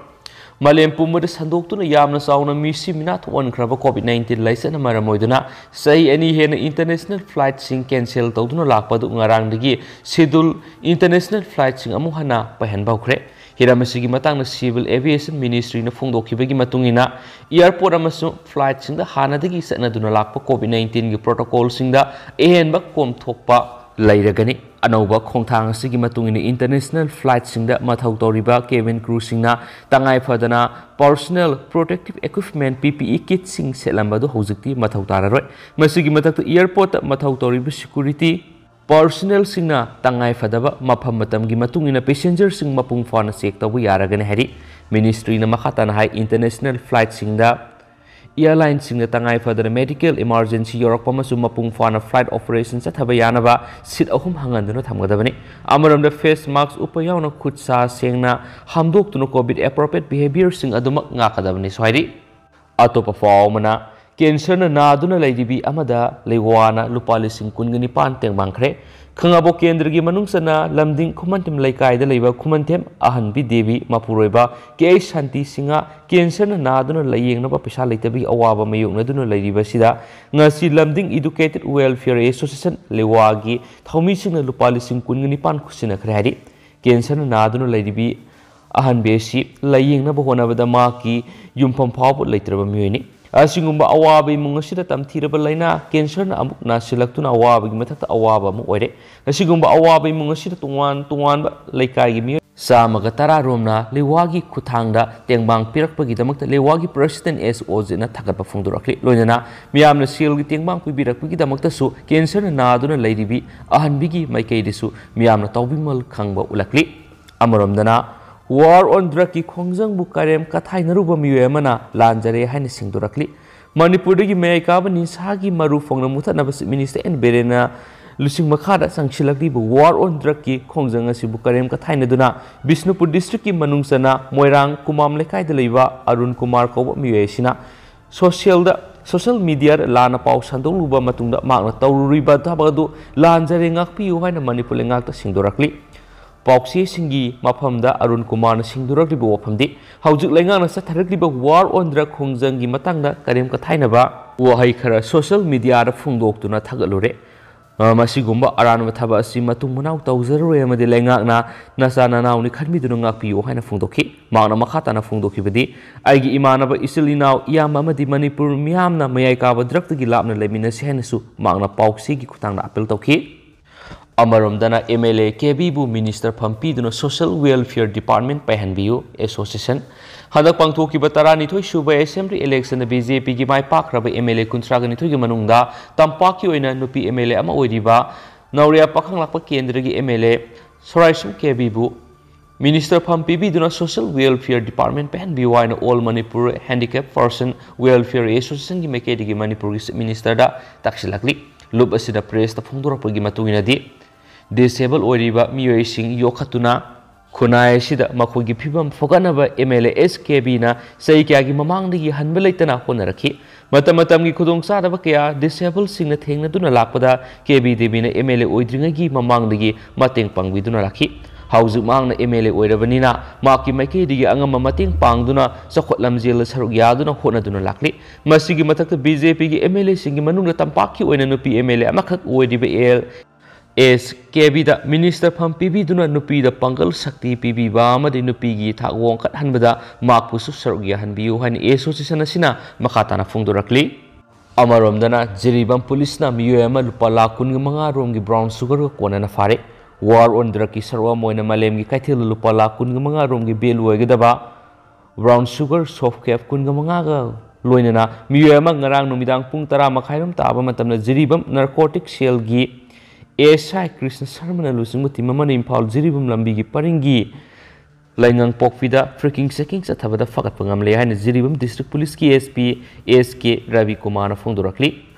ꯃꯥꯂꯦꯝ ꯄꯨꯝꯕꯗ ꯁꯟꯗꯣꯛꯇꯨꯅ ꯌꯥꯝꯅ ꯆꯥꯎꯅ ꯃꯤꯁꯤ ꯃꯤꯅꯥ ꯊꯣꯛꯍꯟꯈ꯭ꯔꯕ COVID nineteen ꯂꯥꯏꯆꯠꯅ ꯃꯔꯝ ꯑꯣꯏꯗꯨꯅ ꯆꯍꯤ ꯑꯅꯤ ꯍꯦꯟꯅ international flightꯁꯤꯡ cancel ꯇꯧꯗꯨꯅ ꯂꯥꯛꯄꯗꯨ ꯉꯔꯥꯡꯗꯒꯤ schedule international flightꯁꯤꯡ ꯑꯃꯨꯛ ꯍꯟꯅ ꯄꯥꯏꯍꯟꯕ ꯍꯧꯈ꯭ꯔꯦ꯫ ꯍꯤꯔꯝ ꯑꯁꯤꯒꯤ ꯃꯇꯥꯡꯗ Civil Aviation Ministryꯅ ꯐꯣꯡꯗꯣꯛꯈꯤꯕꯒꯤ ꯃꯇꯨꯡ ꯏꯟꯅ, airport ꯑꯃꯁꯨꯡ flightꯁꯤꯡꯗ ꯍꯥꯟꯅꯗꯒꯤ ꯆꯠꯅꯗꯨꯅ ꯂꯥꯛꯄ COVID nineteenꯒꯤ protocolꯁꯤꯡꯗ ꯑꯍꯦꯟꯕ ꯀꯣꯝꯊꯣꯛꯄ ꯂꯩꯔꯒꯅꯤ꯫ ꯑꯅꯧꯕ ꯈꯣꯡꯊꯥꯡ ꯑꯁꯤꯒꯤ ꯃꯇꯨꯡ ꯏꯟꯅ international flightꯁꯤꯡꯗ ꯃꯊꯧ ꯇꯧꯔꯤꯕ cabin crewꯁꯤꯡꯅ ꯇꯉꯥꯏ ꯐꯗꯅ personal protective equipment, P P E kitꯁꯤꯡ ꯁꯦꯠꯂꯝꯕꯗꯨ ꯍꯧꯖꯤꯛꯇꯤ ꯃꯊꯧ ꯇꯥꯔꯔꯣꯏ꯫ ꯃꯁꯤꯒꯤ ꯃꯊꯛꯇ, airportꯇ ꯃꯊꯧ ꯇꯧꯔꯤꯕ security personnelꯁꯤꯡꯅ ꯇꯉꯥꯏ ꯐꯗꯕ ꯃꯐꯝ ꯃꯇꯝꯒꯤ ꯃꯇꯨꯡ ꯏꯟꯅ passengerꯁꯤꯡ ꯃꯄꯨꯡ ꯐꯥꯅ check ꯇꯧꯕ ꯌꯥꯔꯒꯅꯤ ꯍꯥꯏꯔꯤ꯫ Ministryꯅ ꯃꯈꯥ ꯇꯥꯅ ꯍꯥꯏ, international flightꯁꯤꯡꯗ airlineꯁꯤꯡꯅ ꯇꯉꯥꯏ ꯐꯗꯅ medical emergency ꯌꯧꯔꯛꯄ ꯑꯃꯁꯨꯡ ꯃꯄꯨꯡ ꯐꯥꯅ flight operation ꯆꯠꯊꯕ ꯌꯥꯅꯕ seat ꯑꯍꯨꯝ ꯍꯥꯡꯍꯟꯗꯨꯅ ꯊꯝꯒꯗꯕꯅꯤ꯫ ꯑꯃꯔꯣꯝꯗ, face mask ꯎꯞꯄ ꯌꯥꯎꯅ ꯈꯨꯠ ꯁꯥ ꯁꯦꯡꯅ ꯍꯥꯝꯗꯣꯛꯇꯨꯅ COVID appropriate behaviourꯁꯤꯡ ꯑꯗꯨꯃꯛ ꯉꯥꯛꯀꯗꯕꯅꯤꯁꯨ ꯍꯥꯏꯔꯤ꯫ ꯑꯇꯣꯞꯄ ꯄꯥꯎ ꯑꯃꯅ, ꯀꯦꯟꯁꯔꯅ ꯅꯥꯗꯨꯅ ꯂꯩꯔꯤꯕꯤ ꯑꯃꯗ ꯂꯩꯋꯥꯅ ꯂꯨꯄꯥ ꯂꯤꯁꯤꯡ ꯀꯨꯟꯒ ꯅꯤꯄꯥꯟ ꯇꯦꯡꯕꯥꯡꯈ꯭ꯔꯦ꯫ ꯈꯪꯉꯕꯣꯛ ꯀꯦꯟꯗ꯭ꯔꯒꯤ ꯃꯅꯨꯡ ꯆꯟꯅ ꯂꯝꯗꯤꯡ ꯈꯨꯃꯟꯊꯦꯝ ꯂꯩꯀꯥꯏꯗ ꯂꯩꯕ ꯈꯨꯃꯟꯊꯦꯝ ꯑꯍꯟꯕꯤ ꯗꯦꯕꯤ ꯃꯄꯨꯔꯣꯏꯕ ꯀꯦ ꯑꯩꯆ ꯁꯥꯟꯇꯤ ꯁꯤꯡꯍ ꯀꯦꯟꯁꯔꯅ ꯅꯥꯗꯨꯅ ꯂꯥꯌꯦꯡꯅꯕ ꯄꯩꯁꯥ ꯂꯩꯇꯕꯒꯤ ꯑꯋꯥꯕ ꯃꯥꯌꯣꯛꯅꯗꯨꯅ ꯂꯩꯔꯤꯕꯁꯤꯗ ꯉꯁꯤ ꯂꯝꯗꯤꯡ Educated Welfare Association ꯂꯩꯋꯥꯒꯤ ꯊꯧꯃꯤꯁꯤꯡꯅ ꯂꯨꯄꯥ ꯂꯤꯁꯤꯡ ꯀꯨꯟꯒ ꯅꯤꯄꯥꯟ ꯈꯨꯠꯁꯤꯟꯅꯈ꯭ꯔꯦ ꯍꯥꯏꯔꯤ꯫ ꯀꯦꯟꯁꯔꯅ ꯅꯥꯗꯨꯅ ꯂꯩꯔꯤꯕꯤ ꯑꯍꯟꯕꯤ ꯑꯁꯤ ꯂꯥꯌꯦꯡꯅꯕ ꯍꯣꯠꯅꯕꯗ ꯃꯍꯥꯛꯀꯤ ꯌꯨꯝꯐꯝ ꯐꯥꯎꯕ ꯂꯩꯇ꯭ꯔꯕ ꯃꯤꯑꯣꯏꯅꯤ꯫ ꯑꯁꯤꯒꯨꯝꯕ ꯑꯋꯥꯕ ꯏꯃꯨꯡ ꯑꯁꯤꯗ ꯇꯝꯊꯤꯔꯕ ꯂꯥꯏꯅꯥ ꯀꯦꯟꯁꯔꯅ ꯑꯃꯨꯛ ꯅꯥꯁꯤꯜꯂꯛꯇꯨꯅ ꯑꯋꯥꯕꯒꯤ ꯃꯊꯛꯇ ꯑꯋꯥꯕ ꯑꯃ ꯑꯣꯏꯔꯦ꯫ ꯑꯁꯤꯒꯨꯝꯕ ꯑꯋꯥꯕ ꯏꯃꯨꯡ ꯑꯁꯤꯗ ꯇꯣꯉꯥꯟ ꯇꯣꯉꯥꯟꯕ ꯂꯩꯀꯥꯏꯒꯤ ꯃꯤꯑꯣꯏ ꯆꯥꯝꯃꯒ ꯇꯔꯥ ꯔꯣꯝꯅ ꯂꯩꯋꯥꯒꯤ ꯈꯨꯠꯊꯥꯡꯗ ꯇꯦꯡꯕꯥꯡ ꯄꯤꯔꯛꯄꯒꯤꯗꯃꯛꯇ ꯂꯩꯋꯥꯒꯤ President S ꯑꯣꯖꯤꯠꯅ ꯊꯥꯒꯠꯄ ꯐꯣꯡꯗꯣꯔꯛꯂꯤ꯫ ꯂꯣꯏꯅꯅ ꯃꯤꯌꯥꯝꯅ ꯁꯦꯜꯒꯤ ꯇꯦꯡꯕꯥꯡ ꯄꯤꯕꯤꯔꯛꯄꯒꯤꯗꯃꯛꯇꯁꯨ ꯀꯦꯟꯁꯔꯅ ꯅꯥꯗꯨꯅ ꯂꯩꯔꯤꯕꯤ ꯑꯍꯟꯕꯤꯒꯤ ꯃꯥꯏꯀꯩꯗꯁꯨ ꯃꯤꯌꯥꯝꯅ ꯇꯥꯎꯕꯤꯃꯜ ꯈꯪꯕ ꯎꯠꯂꯛꯂꯤ꯫ ꯑꯃꯔꯣꯝꯗꯅ War on Drugꯀꯤ ꯈꯣꯡꯖꯪꯕꯨ ꯀꯔꯦꯝ ꯀꯊꯥꯏꯅꯔꯨꯕ ꯃꯤꯑꯣꯏ ꯑꯃꯅ ꯂꯥꯟꯖꯔꯦ ꯍꯥꯏꯅ ꯁꯦꯡꯗꯣꯔꯛꯂꯤ꯫ ꯃꯅꯤꯄꯨꯔꯗꯒꯤ ꯃꯌꯥꯏ ꯀꯥꯕ ꯅꯤꯁꯥꯒꯤ ꯃꯔꯨ ꯐꯣꯡꯅ ꯃꯨꯊꯠꯅꯕ Chief Minister ꯑꯦꯟ ꯕꯤꯔꯦꯟꯅ ꯂꯨꯆꯤꯡ ꯃꯈꯥꯗ ꯆꯪꯁꯤꯜꯂꯛꯂꯤꯕ War on Drugꯀꯤ ꯈꯣꯡꯖꯪ ꯑꯁꯤꯕꯨ ꯀꯔꯦꯝ ꯀꯊꯥꯏꯅꯗꯨꯅ ꯕꯤꯁꯅꯨꯄꯨꯔ Districtꯀꯤ ꯃꯅꯨꯡ ꯆꯟꯅ ꯃꯣꯏꯔꯥꯡ ꯀꯨꯃꯥꯝ ꯂꯩꯀꯥꯏꯗ ꯂꯩꯕ ꯑꯔꯨꯟ ꯀꯨꯃꯥꯔ ꯀꯧꯕ ꯃꯤꯑꯣꯏ ꯑꯁꯤꯅ socialꯗ, social mediaꯗ ꯂꯥꯟꯅ ꯄꯥꯎ ꯁꯟꯗꯣꯛꯂꯨꯕ ꯃꯇꯨꯡꯗ ꯃꯍꯥꯛꯅ ꯇꯧꯔꯨꯔꯤꯕ ꯊꯕꯛ ꯑꯗꯨ ꯂꯥꯟꯖꯔꯦ, ꯉꯥꯛꯄꯤꯌꯨ ꯍꯥꯏꯅ ꯃꯅꯤꯄꯨꯔ ꯂꯩꯉꯥꯛꯇ ꯁꯦꯡꯗꯣꯔꯛꯂꯤ꯫ ꯄꯥꯎꯆꯦꯁꯤꯡꯒꯤ ꯃꯐꯝꯗ ꯑꯔꯨꯟ ꯀꯨꯃꯥꯔꯅ ꯁꯦꯡꯗꯣꯔꯛꯂꯤꯕ ꯋꯥꯐꯝꯗꯤ ꯍꯧꯖꯤꯛ ꯂꯩꯉꯥꯛꯅ ꯆꯠꯊꯔꯛꯂꯤꯕ War on Drug ꯈꯣꯡꯖꯪꯒꯤ ꯃꯇꯥꯡꯗ ꯀꯔꯦꯝ ꯀꯊꯥꯏꯅꯕ ꯋꯥꯍꯩ ꯈꯔ social mediaꯗ ꯐꯣꯡꯗꯣꯛꯇꯨꯅ ꯊꯥꯒꯠꯂꯨꯔꯦ꯫ ꯑ, ꯃꯁꯤꯒꯨꯝꯕ ꯑꯔꯥꯟꯕ ꯊꯕꯛ ꯑꯁꯤ ꯃꯇꯨꯡ ꯃꯅꯥꯎ ꯇꯧꯖꯔꯔꯣꯏ ꯑꯃꯗꯤ ꯂꯩꯉꯥꯛꯅ ꯅꯆꯥ ꯅꯅꯥꯎꯅꯤ ꯈꯟꯕꯤꯗꯨꯅ ꯉꯥꯛꯄꯤꯌꯨ ꯍꯥꯏꯅ ꯐꯣꯡꯗꯣꯛꯈꯤ꯫ ꯃꯍꯥꯛꯅ ꯃꯈꯥ ꯇꯥꯅ ꯐꯣꯡꯗꯣꯛꯈꯤꯕꯗꯤ, ꯑꯩꯒꯤ ꯏꯃꯥꯟꯅꯕ, ꯏꯆꯤꯜ ꯏꯅꯥꯎ, ꯏꯌꯥꯝꯕ ꯑꯃꯗꯤ ꯃꯅꯤꯄꯨꯔ ꯃꯤꯌꯥꯝꯅ ꯃꯌꯥꯏ ꯀꯥꯕ drugꯇꯒꯤ ꯂꯥꯞꯅ ꯂꯩꯃꯤꯟꯅꯁꯤ ꯍꯥꯏꯅꯁꯨ ꯃꯍꯥꯛꯅ ꯄꯥꯎꯆꯦꯒꯤ ꯈꯨꯠꯊꯥꯡꯗ appeal ꯇꯧꯈꯤ꯫ ꯑꯃꯔꯣꯝꯗꯅ MLA ꯀꯦꯕꯤꯕꯨ minister ꯐꯝ ꯄꯤꯗꯨꯅ Social Welfare Department ꯄꯥꯏꯍꯟꯕꯤꯌꯨ Association꯫ ꯍꯟꯗꯛ ꯄꯥꯡꯊꯣꯛꯈꯤꯕ ꯇꯔꯥꯅꯤꯊꯣꯏ ꯁꯨꯕ Assembly electionꯗ BJPꯒꯤ ꯃꯥꯏ ꯄꯥꯛꯈ꯭ꯔꯕ MLA ꯀꯨꯟꯊ꯭ꯔꯥꯒ ꯅꯤꯊꯣꯏꯒꯤ ꯃꯅꯨꯡꯗ ꯇꯝꯄꯥꯛꯀꯤ ꯑꯣꯏꯅ ꯅꯨꯄꯤ MLA ꯑꯃ ꯑꯣꯏꯔꯤꯕ ꯅꯧꯔꯤꯌꯥ ꯄꯥꯈꯪꯂꯥꯛꯄ ꯀꯦꯟꯗ꯭ꯔꯒꯤ MLA ꯁꯣꯔꯥꯏꯁꯝ ꯀꯦꯕꯤꯕꯨ minister ꯐꯝ ꯄꯤꯕꯤꯗꯨꯅ Social Welfare Department ꯄꯥꯏꯍꯟꯕꯤꯌꯨ ꯍꯥꯏꯅ All Manipur Handicap Person Welfare Associationꯒꯤ ꯃꯥꯏꯀꯩꯗꯒꯤ ꯃꯅꯤꯄꯨꯔꯒꯤ Chief Ministerꯗ ꯇꯥꯛꯁꯤꯜꯂꯛꯂꯤ꯫ ꯂꯨꯞ ꯑꯁꯤꯗ pressꯇ ꯐꯣꯡꯗꯣꯔꯛꯄꯒꯤ ꯃꯇꯨꯡ ꯏꯟꯅꯗꯤ, disable ꯑꯣꯏꯔꯤꯕ ꯃꯤꯑꯣꯏꯁꯤꯡ ꯌꯣꯛꯈꯠꯇꯨꯅ ꯈꯨꯟꯅꯥꯏ ꯑꯁꯤꯗ ꯃꯈꯣꯏꯒꯤ ꯐꯤꯕꯝ ꯐꯒꯠꯅꯕ MLA ꯑꯦꯁ ꯀꯦ ꯕꯤꯅ ꯆꯍꯤ ꯀꯌꯥꯒꯤ ꯃꯃꯥꯡꯗꯒꯤ ꯍꯟꯕ ꯂꯩꯇꯅ ꯍꯣꯠꯅꯔꯛꯈꯤ꯫ ꯃꯇꯝ ꯃꯇꯝꯒꯤ ꯈꯨꯗꯣꯡꯆꯥꯗꯕ ꯀꯌꯥ ꯗꯤꯁꯦꯕꯜꯁꯤꯡꯅ ꯊꯦꯡꯅꯗꯨꯅ ꯂꯥꯛꯄꯗ ꯀꯦ ꯕꯤ ꯗꯦꯕꯤꯅ ꯑꯦꯝ ꯑꯦꯜ ꯑꯦ ꯑꯣꯏꯗ꯭ꯔꯤꯉꯩꯒꯤ ꯃꯃꯥꯡꯗꯒꯤ ꯃꯇꯦꯡ ꯄꯥꯡꯕꯤꯗꯨꯅ ꯂꯥꯛꯈꯤ꯫ ꯍꯧꯖꯤꯛ ꯃꯍꯥꯛꯅ ꯑꯦꯝ ꯑꯦꯜ ꯑꯦ ꯑꯣꯏꯔꯕꯅꯤꯅ ꯃꯍꯥꯛꯀꯤ ꯃꯥꯏꯀꯩꯗꯒꯤ ꯑꯉꯝꯕ ꯃꯇꯦꯡ ꯄꯥꯡꯗꯨꯅ ꯆꯥꯎꯈꯠ ꯂꯝꯖꯦꯜꯗ ꯁꯔꯨꯛ ꯌꯥꯗꯨꯅ ꯍꯣꯠꯅꯗꯨꯅ ꯂꯥꯛꯂꯤ꯫ ꯃꯁꯤꯒꯤ ꯃꯊꯛꯇ ꯕꯤ ꯖꯦ ꯄꯤꯒꯤ ꯑꯦꯝ ꯑꯦꯜ ꯑꯦꯁꯤꯡꯒꯤ ꯃꯅꯨꯡꯗ ꯇꯝꯄꯥꯛꯀꯤ ꯑꯣꯏꯅ ꯅꯨꯄꯤ ꯑꯦꯝ ꯑꯦꯜ ꯑꯦ ꯑꯃꯈꯛ ꯑꯣꯏꯔꯤꯕ ꯑꯦꯜ ꯑꯦꯁ ꯀꯦ ꯕꯤꯗ ꯃꯤꯅꯤꯁꯇꯔ ꯐꯝ ꯄꯤꯕꯤꯗꯨꯅ ꯅꯨꯄꯤꯗ ꯄꯥꯡꯒꯜ ꯁꯛꯇꯤ ꯄꯤꯕꯤꯕ ꯑꯃꯗꯤ ꯅꯨꯄꯤꯒꯤ ꯊꯥꯛ ꯋꯥꯡꯈꯠꯍꯟꯕꯗ ꯃꯍꯥꯛꯄꯨꯁꯨ ꯁꯔꯨꯛ ꯌꯥꯍꯟꯕꯤꯌꯨ ꯍꯥꯏꯅ ꯑꯦꯁꯣꯁꯤꯌꯦꯁꯟ ꯑꯁꯤꯅ ꯃꯈꯥ ꯇꯥꯅ ꯐꯣꯡꯗꯣꯔꯛꯂꯤ꯫ ꯑꯃꯔꯣꯝꯗꯅ ꯖꯤꯔꯤꯕꯥꯝ ꯄꯨꯂꯤꯁꯅ ꯃꯤꯑꯣꯏ ꯑꯃ ꯂꯨꯄꯥ ꯂꯥꯈ ꯀꯨꯟꯒ ꯃꯉꯥ ꯔꯣꯝꯒꯤ ꯕ꯭ꯔꯥꯎꯟ ꯁꯨꯒꯔꯒ ꯀꯣꯟꯅꯅ ꯐꯥꯔꯦ꯫ ꯋꯥꯔ ꯑꯣꯟ ꯗ꯭ꯔꯒꯀꯤ ꯁꯔꯨꯛ ꯑꯃ ꯑꯣꯏꯅ ꯃꯥꯂꯦꯝꯒꯤ ꯀꯩꯊꯦꯜꯗ ꯂꯨꯄꯥ ꯂꯥꯈ ꯀꯨꯟꯒ ꯃꯉꯥ ꯔꯣꯝꯒꯤ ꯚꯦꯂꯨ ꯑꯣꯏꯒꯗꯕ ꯕ꯭ꯔꯥꯎꯟ ꯁꯨꯒꯔ ꯁꯣꯐ ꯀꯦꯞ ꯀꯨꯟꯒ ꯃꯉꯥꯒ ꯂꯣꯏꯅꯅ ꯃꯤꯑꯣꯏ ꯑꯃ ꯉꯔꯥꯡ ꯅꯨꯃꯤꯗꯥꯡ ꯄꯨꯡ ꯇꯔꯥ ꯃꯈꯥꯏꯔꯣꯝ ꯇꯥꯕ ꯃꯇꯝꯗ ꯖꯤꯔꯤꯕꯥꯝ ꯅꯥꯔꯀꯣꯇꯤꯛ ꯁꯦꯜꯒꯤ ꯑꯦꯁ ꯑꯥꯏ ꯀ꯭ꯔꯤꯁꯅ ꯁꯔꯃꯅ ꯂꯨꯆꯤꯡꯕ ꯇꯤꯝ ꯑꯃꯅ ꯏꯝꯐꯥꯜ ꯖꯤꯔꯤꯕꯥꯝ ꯂꯝꯕꯤꯒꯤ ꯄꯔꯤꯡꯒꯤ ꯂꯩꯉꯪꯄꯣꯛꯄꯤꯗ ꯐ꯭ꯔꯤꯀꯤꯡ ꯆꯦꯀꯤꯡ ꯆꯠꯊꯕꯗ ꯐꯒꯠꯄ ꯉꯝꯂꯦ ꯍꯥꯏꯅ ꯖꯤꯔꯤꯕꯥꯝ ꯗꯤꯁꯇ꯭ꯔꯤꯛ ꯄꯨꯂꯤꯁꯀꯤ ꯑꯦꯁ ꯄꯤ ꯑꯦꯁ ꯀꯦ ꯔꯕꯤ ꯀꯨꯃꯥꯔꯅ ꯐꯣꯡꯗꯣꯔꯛꯂꯤ꯫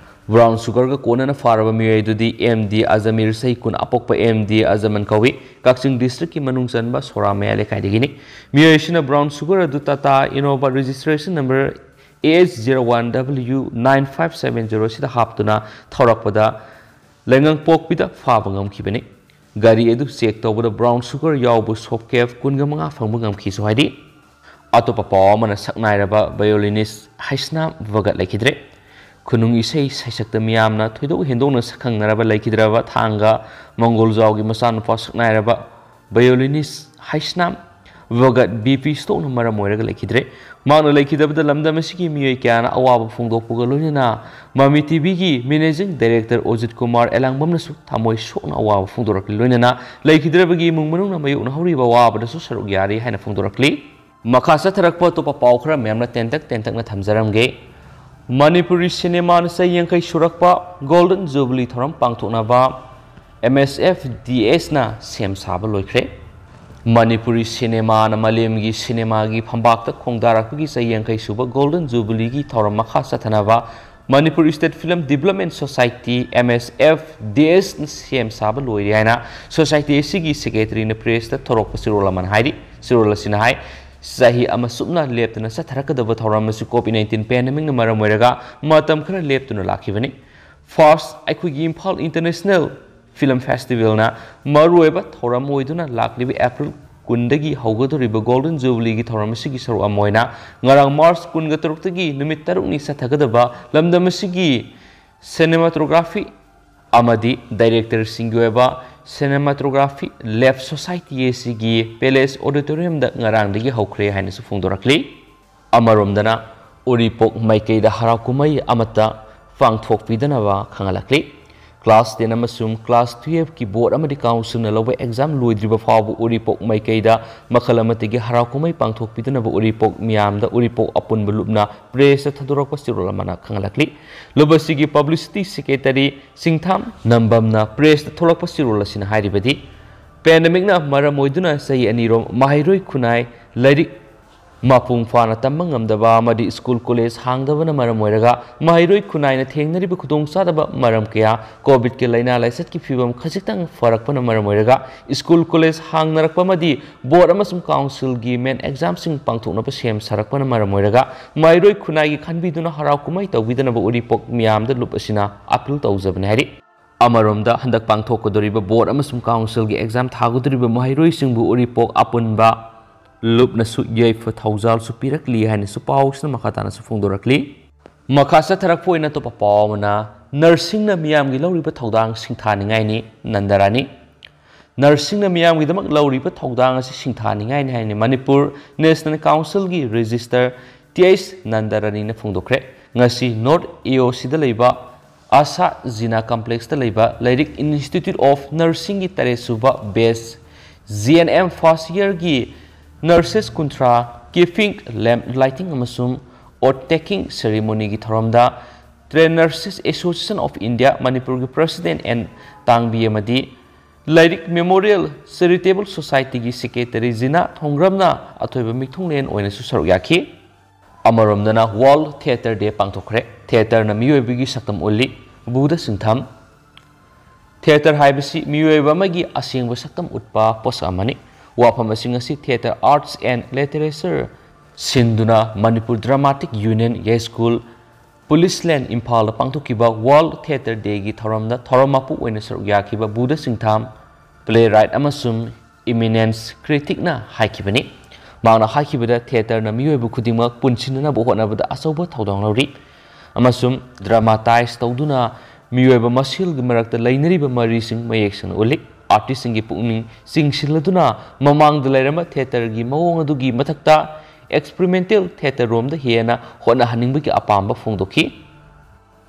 ꯕ꯭ꯔꯥꯎꯟ ꯁꯨꯒꯔꯒ ꯀꯣꯟꯅꯅ ꯐꯥꯔꯕ ꯃꯤꯑꯣꯏ ꯑꯗꯨꯗꯤ ꯑꯦꯝ ꯗꯤ ꯑꯖꯃꯤꯔ, ꯆꯍꯤ ꯀꯨꯟ, ꯑꯄꯣꯛꯄ ꯑꯦꯝ ꯗꯤ ꯑꯖꯃꯟ ꯀꯧꯏ꯫ ꯀꯛꯆꯤꯡ ꯗꯤꯁꯇ꯭ꯔꯤꯛꯀꯤ ꯃꯅꯨꯡ ꯆꯟꯕ ꯁꯣꯔꯥ ꯃꯌꯥꯏ ꯂꯩꯀꯥꯏꯗꯒꯤꯅꯤ꯫ ꯃꯤꯑꯣꯏ ꯑꯁꯤꯅ ꯕ꯭ꯔꯥꯎꯟ ꯁꯨꯒꯔ ꯑꯗꯨ Tata Innova registration number S zero one W nine five seven zero ꯑꯁꯤꯗ ꯍꯥꯞꯇꯨꯅ ꯊꯧꯔꯛꯄꯗ ꯂꯩꯉꯪꯄꯣꯛꯄꯤꯗ ꯐꯥꯕ ꯉꯝꯈꯤꯕꯅꯤ꯫ ꯒꯥꯔꯤ ꯑꯗꯨ ꯆꯦꯛ ꯇꯧꯕꯗ ꯕ꯭ꯔꯥꯎꯟ ꯁꯨꯒꯔ ꯌꯥꯎꯕ ꯁꯣꯐ ꯀꯦꯞ ꯀꯨꯟꯒ ꯃꯉꯥ ꯐꯪꯕ ꯉꯝꯈꯤꯁꯨ ꯍꯥꯏꯔꯤ꯫ ꯑꯇꯣꯞꯄ ꯄꯥꯎ ꯑꯃꯅ, ꯁꯛꯅꯥꯏꯔꯕ ꯚꯥꯏꯑꯣꯂꯤꯅꯤꯁ ꯍꯩꯁꯅꯥꯝ ꯚꯒꯠ ꯂꯩꯈꯤꯗ꯭ꯔꯦ꯫ ꯈꯨꯅꯨꯡ ꯏꯁꯩ ꯁꯩꯁꯛꯇ ꯃꯤꯌꯥꯝꯅ ꯊꯣꯏꯗꯣꯛ ꯍꯦꯟꯗꯣꯛꯅ ꯁꯛꯈꯪꯅꯔꯕ ꯂꯩꯈꯤꯗ꯭ꯔꯕ ꯊꯥꯡꯒ ꯃꯪꯒꯣꯜꯖꯥꯎꯒꯤ ꯃꯆꯥꯅꯨꯄꯥ ꯁꯛꯅꯥꯏꯔꯕ ꯚꯥꯏꯑꯣꯂꯤꯅꯤꯁ ꯍꯩꯁꯅꯥꯝ ꯚꯒꯠ ꯕꯤ ꯄꯤ ꯁ꯭ꯇꯣꯛꯅ ꯃꯔꯝ ꯑꯣꯏꯔꯒ ꯂꯩꯈꯤꯗ꯭ꯔꯦ꯫ ꯃꯍꯥꯛꯅ ꯂꯩꯈꯤꯗꯕꯗ ꯂꯝꯗꯝ ꯑꯁꯤꯒꯤ ꯃꯤꯑꯣꯏ ꯀꯌꯥꯅ ꯑꯋꯥꯕ ꯐꯣꯡꯗꯣꯛꯄꯒ ꯂꯣꯏꯅꯅ ꯃꯃꯤ ꯇꯤꯚꯤꯒꯤ ꯃꯦꯅꯦꯖꯤꯡ ꯗꯥꯏꯔꯦꯛꯇꯔ ꯑꯣꯖꯤꯠ ꯀꯨꯃꯥꯔ ꯑꯦꯂꯥꯡꯕꯝꯅꯁꯨ ꯊꯃꯣꯏ ꯁꯣꯛꯅ ꯑꯋꯥꯕ ꯐꯣꯡꯗꯣꯔꯛꯂꯤ꯫ ꯂꯣꯏꯅꯅ ꯂꯩꯈꯤꯗ꯭ꯔꯕꯒꯤ ꯏꯃꯨꯡ ꯃꯅꯨꯡꯅ ꯃꯥꯌꯣꯛꯅꯍꯧꯔꯤꯕ ꯑꯋꯥꯕꯗꯁꯨ ꯁꯔꯨꯛ ꯌꯥꯔꯤ ꯍꯥꯏꯅ ꯐꯣꯡꯗꯣꯔꯛꯂꯤ꯫ ꯃꯈꯥ ꯆꯠꯊꯔꯛꯄ ꯑꯇꯣꯞꯄ ꯄꯥꯎ ꯈꯔ ꯃꯌꯥꯝꯅ ꯇꯦꯟꯇꯛ ꯇꯦꯟꯇꯛꯅ ꯊꯝꯖꯔꯝꯒꯦ꯫ ꯃꯅꯤꯄꯨꯔꯤ ꯁꯤꯅꯦꯃꯥꯅ ꯆꯍꯤ ꯌꯥꯡꯈꯩ ꯁꯨꯔꯛꯄ ꯒꯣꯜꯗꯟ ꯖꯨꯕꯤꯂꯤ ꯊꯧꯔꯝ ꯄꯥꯡꯊꯣꯛꯅꯕ ꯑꯦꯝ ꯑꯦꯁ ꯑꯦꯐ ꯗꯤ ꯑꯦꯁꯅ ꯁꯦꯝ ꯁꯥꯕ ꯂꯣꯏꯈ꯭ꯔꯦ꯫ ꯃꯅꯤꯄꯨꯔꯤ ꯁꯤꯅꯦꯃꯥꯅ ꯃꯥꯂꯦꯝꯒꯤ ꯁꯤꯅꯦꯃꯥꯒꯤ ꯐꯝꯕꯥꯛꯇ ꯈꯣꯡꯗꯥꯔꯛꯄꯒꯤ ꯆꯍꯤ ꯌꯥꯡꯈꯩ ꯁꯨꯕ ꯒꯣꯜꯗꯟ ꯖꯨꯕꯤꯂꯤꯒꯤ ꯊꯧꯔꯝ ꯃꯈꯥ ꯆꯠꯊꯅꯕ Manipur state film development society, M S F D ꯑꯦꯁꯅ ꯁꯦꯝ ꯁꯥꯕ ꯂꯣꯏꯔꯦ ꯍꯥꯏꯅ ꯁꯣꯁꯥꯏꯇꯤ ꯑꯁꯤꯒꯤ ꯁꯦꯀ꯭ꯔꯦꯇꯔꯤꯅ ꯄ꯭ꯔꯦꯁꯇ ꯊꯧꯔꯛꯄ ꯆꯦꯔꯣꯜ ꯑꯃꯅ ꯍꯥꯏꯔꯤ꯫ ꯆꯦꯔꯣꯜ ꯑꯁꯤꯅ ꯍꯥꯏ, ꯆꯍꯤ ꯑꯃ ꯆꯨꯞꯅ ꯂꯦꯞꯇꯅ ꯆꯠꯊꯔꯛꯀꯗꯕ ꯊꯧꯔꯝ ꯑꯁꯤ COVID nineteen pandemic ꯅ ꯃꯔꯝ ꯑꯣꯏꯔꯒ ꯃꯇꯝ ꯈꯔ ꯂꯦꯞꯇꯨꯅ ꯂꯥꯛꯈꯤꯕꯅꯤ꯫ First, ꯑꯩꯈꯣꯏꯒꯤ ꯏꯝꯐꯥꯜ International Film Festival ꯅ ꯃꯔꯨꯑꯣꯏꯕ ꯊꯧꯔꯝ ꯑꯣꯏꯗꯨꯅ ꯂꯥꯛꯂꯤꯕ April ꯀꯨꯟꯗꯒꯤ ꯍꯧꯒꯗꯧꯔꯤꯕ Golden Jubilee ꯒꯤ ꯊꯧꯔꯝ ꯑꯁꯤꯒꯤ ꯁꯔꯨꯛ ꯑꯃ ꯑꯣꯏꯅ ꯉꯔꯥꯡ March ꯀꯨꯟꯒ ꯇꯔꯨꯛꯇꯒꯤ ꯅꯨꯃꯤꯠ ꯇꯔꯨꯛꯅꯤ ꯆꯠꯊꯒꯗꯕ ꯂꯝꯗꯝ ꯑꯁꯤꯒꯤ cinematography ꯑꯃꯗꯤ director ꯁꯤꯡꯒꯤ ꯑꯣꯏꯕ cinematography lab society ꯑꯁꯤꯒꯤ Palace Auditorium ꯗ ꯉꯔꯥꯡꯗꯒꯤ ꯍꯧꯈ꯭ꯔꯦ ꯍꯥꯏꯅꯁꯨ ꯐꯣꯡꯗꯣꯔꯛꯂꯤ꯫ ꯑꯃꯔꯣꯝꯗꯅ ꯎꯔꯤꯄꯣꯛ ꯃꯥꯏꯀꯩꯗ ꯍꯔꯥꯎ ꯀꯨꯝꯍꯩ ꯑꯃꯠꯇ ꯄꯥꯡꯊꯣꯛꯄꯤꯗꯅꯕ ꯈꯪꯍꯜꯂꯛꯂꯤ꯫ Class ten ꯑꯃꯁꯨꯡ class twelve ꯀꯤ board ꯑꯃꯗꯤ council ꯅ ꯂꯧꯕ exam ꯂꯣꯏꯗ꯭ꯔꯤꯕ ꯐꯥꯎꯕ ꯎꯔꯤꯄꯣꯛ ꯃꯥꯏꯀꯩꯗ ꯃꯈꯜ ꯑꯃꯠꯇꯒꯤ ꯍꯔꯥꯎ ꯀꯨꯝꯍꯩ ꯄꯥꯡꯊꯣꯛꯄꯤꯗꯅꯕ ꯎꯔꯤꯄꯣꯛ ꯃꯤꯌꯥꯝꯗ ꯎꯔꯤꯄꯣꯛ ꯑꯄꯨꯟꯕ ꯂꯨꯞꯅ press ꯇ ꯊꯥꯗꯣꯔꯛꯄ ꯆꯦꯔꯣꯜ ꯑꯃꯅ ꯈꯪꯍꯜꯂꯛꯂꯤ꯫ ꯂꯨꯞ ꯑꯁꯤꯒꯤ publicity secretary ꯁꯤꯡꯊꯥꯝ ꯅꯝꯕꯝꯅ press ꯇ ꯊꯣꯛꯂꯛꯄ ꯆꯦꯔꯣꯜ ꯑꯁꯤꯅ ꯍꯥꯏꯔꯤꯕꯗꯤ, pandemic ꯅ ꯃꯔꯝ ꯑꯣꯏꯗꯨꯅ ꯆꯍꯤ ꯑꯅꯤꯔꯣꯝ ꯃꯍꯩꯔꯣꯏ ꯈꯨꯟꯅꯥꯏ ꯂꯥꯏꯔꯤꯛ ꯃꯄꯨꯡ ꯐꯥꯅ ꯇꯝꯕ ꯉꯝꯗꯕ ꯑꯃꯗꯤ school college ꯍꯥꯡꯗꯕꯅ ꯃꯔꯝ ꯑꯣꯏꯔꯒ ꯃꯍꯩꯔꯣꯏ ꯈꯨꯟꯅꯥꯏꯅ ꯊꯦꯡꯅꯔꯤꯕ ꯈꯨꯗꯣꯡꯆꯥꯗꯕ ꯃꯔꯝ ꯀꯌꯥ, COVID ꯀꯤ ꯂꯥꯏꯅꯥ ꯂꯥꯏꯆꯠꯀꯤ ꯐꯤꯕꯝ ꯈꯖꯤꯛꯇꯪ ꯐꯔꯛꯄꯅ ꯃꯔꯝ ꯑꯣꯏꯔꯒ school college ꯍꯥꯡꯅꯔꯛꯄ ꯑꯃꯗꯤ board ꯑꯃꯁꯨꯡ council ꯒꯤ main exam ꯁꯤꯡ ꯄꯥꯡꯊꯣꯛꯅꯕ ꯁꯦꯝ ꯁꯥꯔꯛꯄꯅ ꯃꯔꯝ ꯑꯣꯏꯔꯒ ꯃꯍꯩꯔꯣꯏ ꯈꯨꯟꯅꯥꯏꯒꯤ ꯈꯟꯕꯤꯗꯨꯅ ꯍꯔꯥꯎ ꯀꯨꯝꯍꯩ ꯇꯧꯕꯤꯗꯅꯕ ꯎꯔꯤꯄꯣꯛ ꯃꯤꯌꯥꯝꯗ ꯂꯨꯞ ꯑꯁꯤꯅ appeal ꯇꯧꯖꯕꯅꯤ ꯍꯥꯏꯔꯤ꯫ ꯑꯃꯔꯣꯝꯗ ꯍꯟꯗꯛ ꯄꯥꯡꯊꯣꯛꯀꯗꯧꯔꯤꯕ board ꯑꯃꯁꯨꯡ council ꯒꯤ exam ꯊꯥꯒꯗꯧꯔꯤꯕ ꯃꯍꯩꯔꯣꯏꯁꯤꯡꯕꯨ ꯎꯔꯤꯄꯣꯛ ꯑꯄꯨꯟꯕ ꯂꯨꯞꯅꯁꯨ ꯌꯥꯏꯐ ꯊꯧꯖꯥꯜꯁꯨ ꯄꯤꯔꯛꯂꯤ ꯍꯥꯏꯅꯁꯨ ꯄꯥꯎꯁꯤꯅ ꯃꯈꯥ ꯇꯥꯅꯁꯨ ꯐꯣꯡꯗꯣꯔꯛꯂꯤ꯫ ꯃꯈꯥ ꯆꯠꯊꯔꯛꯄ ꯑꯣꯏꯅ ꯑꯇꯣꯞꯄ ꯄꯥꯎ ꯑꯃꯅ, nursing ꯅ ꯃꯤꯌꯥꯝꯒꯤ ꯂꯧꯔꯤꯕ ꯊꯧꯗꯥꯡ ꯁꯤꯡꯊꯥꯅꯤꯡꯉꯥꯏꯅꯤ, ꯅꯟꯗꯔꯥꯅꯤ꯫ Nursing ꯅ ꯃꯤꯌꯥꯝꯒꯤꯗꯃꯛ ꯂꯧꯔꯤꯕ ꯊꯧꯗꯥꯡ ꯑꯁꯤ ꯁꯤꯡꯊꯥꯅꯤꯡꯉꯥꯏꯅꯤ ꯍꯥꯏꯅ ꯃꯅꯤꯄꯨꯔ National Council ꯒꯤ registrar ꯇꯤ ꯑꯩꯆ ꯅꯟꯗꯔꯥꯅꯤꯅ ꯐꯣꯡꯗꯣꯛꯈ꯭ꯔꯦ꯫ ꯉꯁꯤ North A O C ꯗ ꯂꯩꯕ ꯑꯁꯥ ꯖꯤꯅꯥ complex ꯇ ꯂꯩꯕ ꯂꯩꯔꯤꯛ Institute of Nursing ꯒꯤ ꯇꯔꯦꯠ ꯁꯨꯕ batch G N M first year ꯒꯤ nurses ꯀꯨꯟꯊ꯭ꯔꯥ keeping lamp lighting ꯑꯃꯁꯨꯡ oath taking ceremony ꯒꯤ ꯊꯧꯔꯝꯗ Trained Nurses Association of India ꯃꯅꯤꯄꯨꯔꯒꯤ president N ꯇꯥꯡꯕꯤ ꯑꯃꯗꯤ ꯂꯩꯔꯤꯛ Memorial Charitable Society ꯒꯤ secretary ꯖꯤꯅꯥ ꯊꯣꯡꯒ꯭ꯔꯝꯅ ꯑꯊꯣꯏꯕ ꯃꯤꯊꯨꯡꯂꯦꯟ ꯑꯣꯏꯅꯁꯨ ꯁꯔꯨꯛ ꯌꯥꯈꯤ꯫ ꯑꯃꯔꯣꯝꯗꯅ World Theatre Day ꯄꯥꯡꯊꯣꯛꯈ꯭ꯔꯦ꯫ Theatre ꯅ ꯃꯤꯑꯣꯏꯕꯒꯤ ꯁꯛꯇꯝ ꯎꯠꯂꯤ꯫ ꯕꯨꯙ ꯁꯤꯡꯊꯝ꯫ Theatre ꯍꯥꯏꯕꯁꯤ ꯃꯤꯑꯣꯏꯕ ꯑꯃꯒꯤ ꯑꯁꯦꯡꯕ ꯁꯛꯇꯝ ꯎꯠꯄ ꯄꯣꯠꯁꯛ ꯑꯃꯅꯤ꯫ ꯋꯥꯐꯝ ꯑꯁꯤ ꯉꯁꯤ Theatre Arts and Literature ꯁꯤꯟꯗꯨꯅ Manipur Dramatic Union, ꯌꯥꯏꯁ꯭ꯀꯨꯜ, Police Lane, ꯏꯝꯐꯥꯜꯗ ꯄꯥꯡꯊꯣꯛꯈꯤꯕ World Theatre Dayꯒꯤ ꯊꯧꯔꯝꯗ ꯊꯧꯔꯝ ꯃꯄꯨ ꯑꯣꯏꯅ ꯁꯔꯨꯛ ꯌꯥꯈꯤꯕ ꯕꯨꯙ ꯁꯤꯡꯊꯥꯝ, playwright ꯑꯃꯁꯨꯡ eminence criticꯅ ꯍꯥꯏꯈꯤꯕꯅꯤ꯫ ꯃꯍꯥꯛꯅ ꯍꯥꯏꯈꯤꯕꯗ, theatreꯅ ꯃꯤꯑꯣꯏꯕ ꯈꯨꯗꯤꯡꯃꯛ ꯄꯨꯟꯁꯤꯟꯅꯅꯕ ꯍꯣꯠꯅꯕꯗ ꯑꯆꯧꯕ ꯊꯧꯗꯥꯡ ꯂꯧꯔꯤ ꯑꯃꯁꯨꯡ dramatize ꯇꯧꯗꯨꯅ ꯃꯤꯑꯣꯏꯕ ꯃꯁꯦꯜꯒꯤ ꯃꯔꯛꯇ ꯂꯩꯅꯔꯤꯕ ꯃꯔꯤꯁꯤꯡ ꯃꯌꯦꯛ ꯁꯦꯡꯅ ꯎꯠꯂꯤ꯫ Artistꯁꯤꯡꯒꯤ ꯄꯨꯛꯅꯤꯡ ꯆꯤꯡꯁꯤꯜꯂꯗꯨꯅ ꯃꯃꯥꯡꯗ ꯂꯩꯔꯝꯕ theatreꯒꯤ ꯃꯑꯣꯡ ꯑꯗꯨꯒꯤ ꯃꯊꯛꯇ experimental theatre ꯔꯣꯝꯗ ꯍꯦꯟꯅ ꯍꯣꯠꯅꯍꯟꯅꯤꯡꯕꯒꯤ ꯑꯄꯥꯝꯕ ꯐꯣꯡꯗꯣꯛꯈꯤ꯫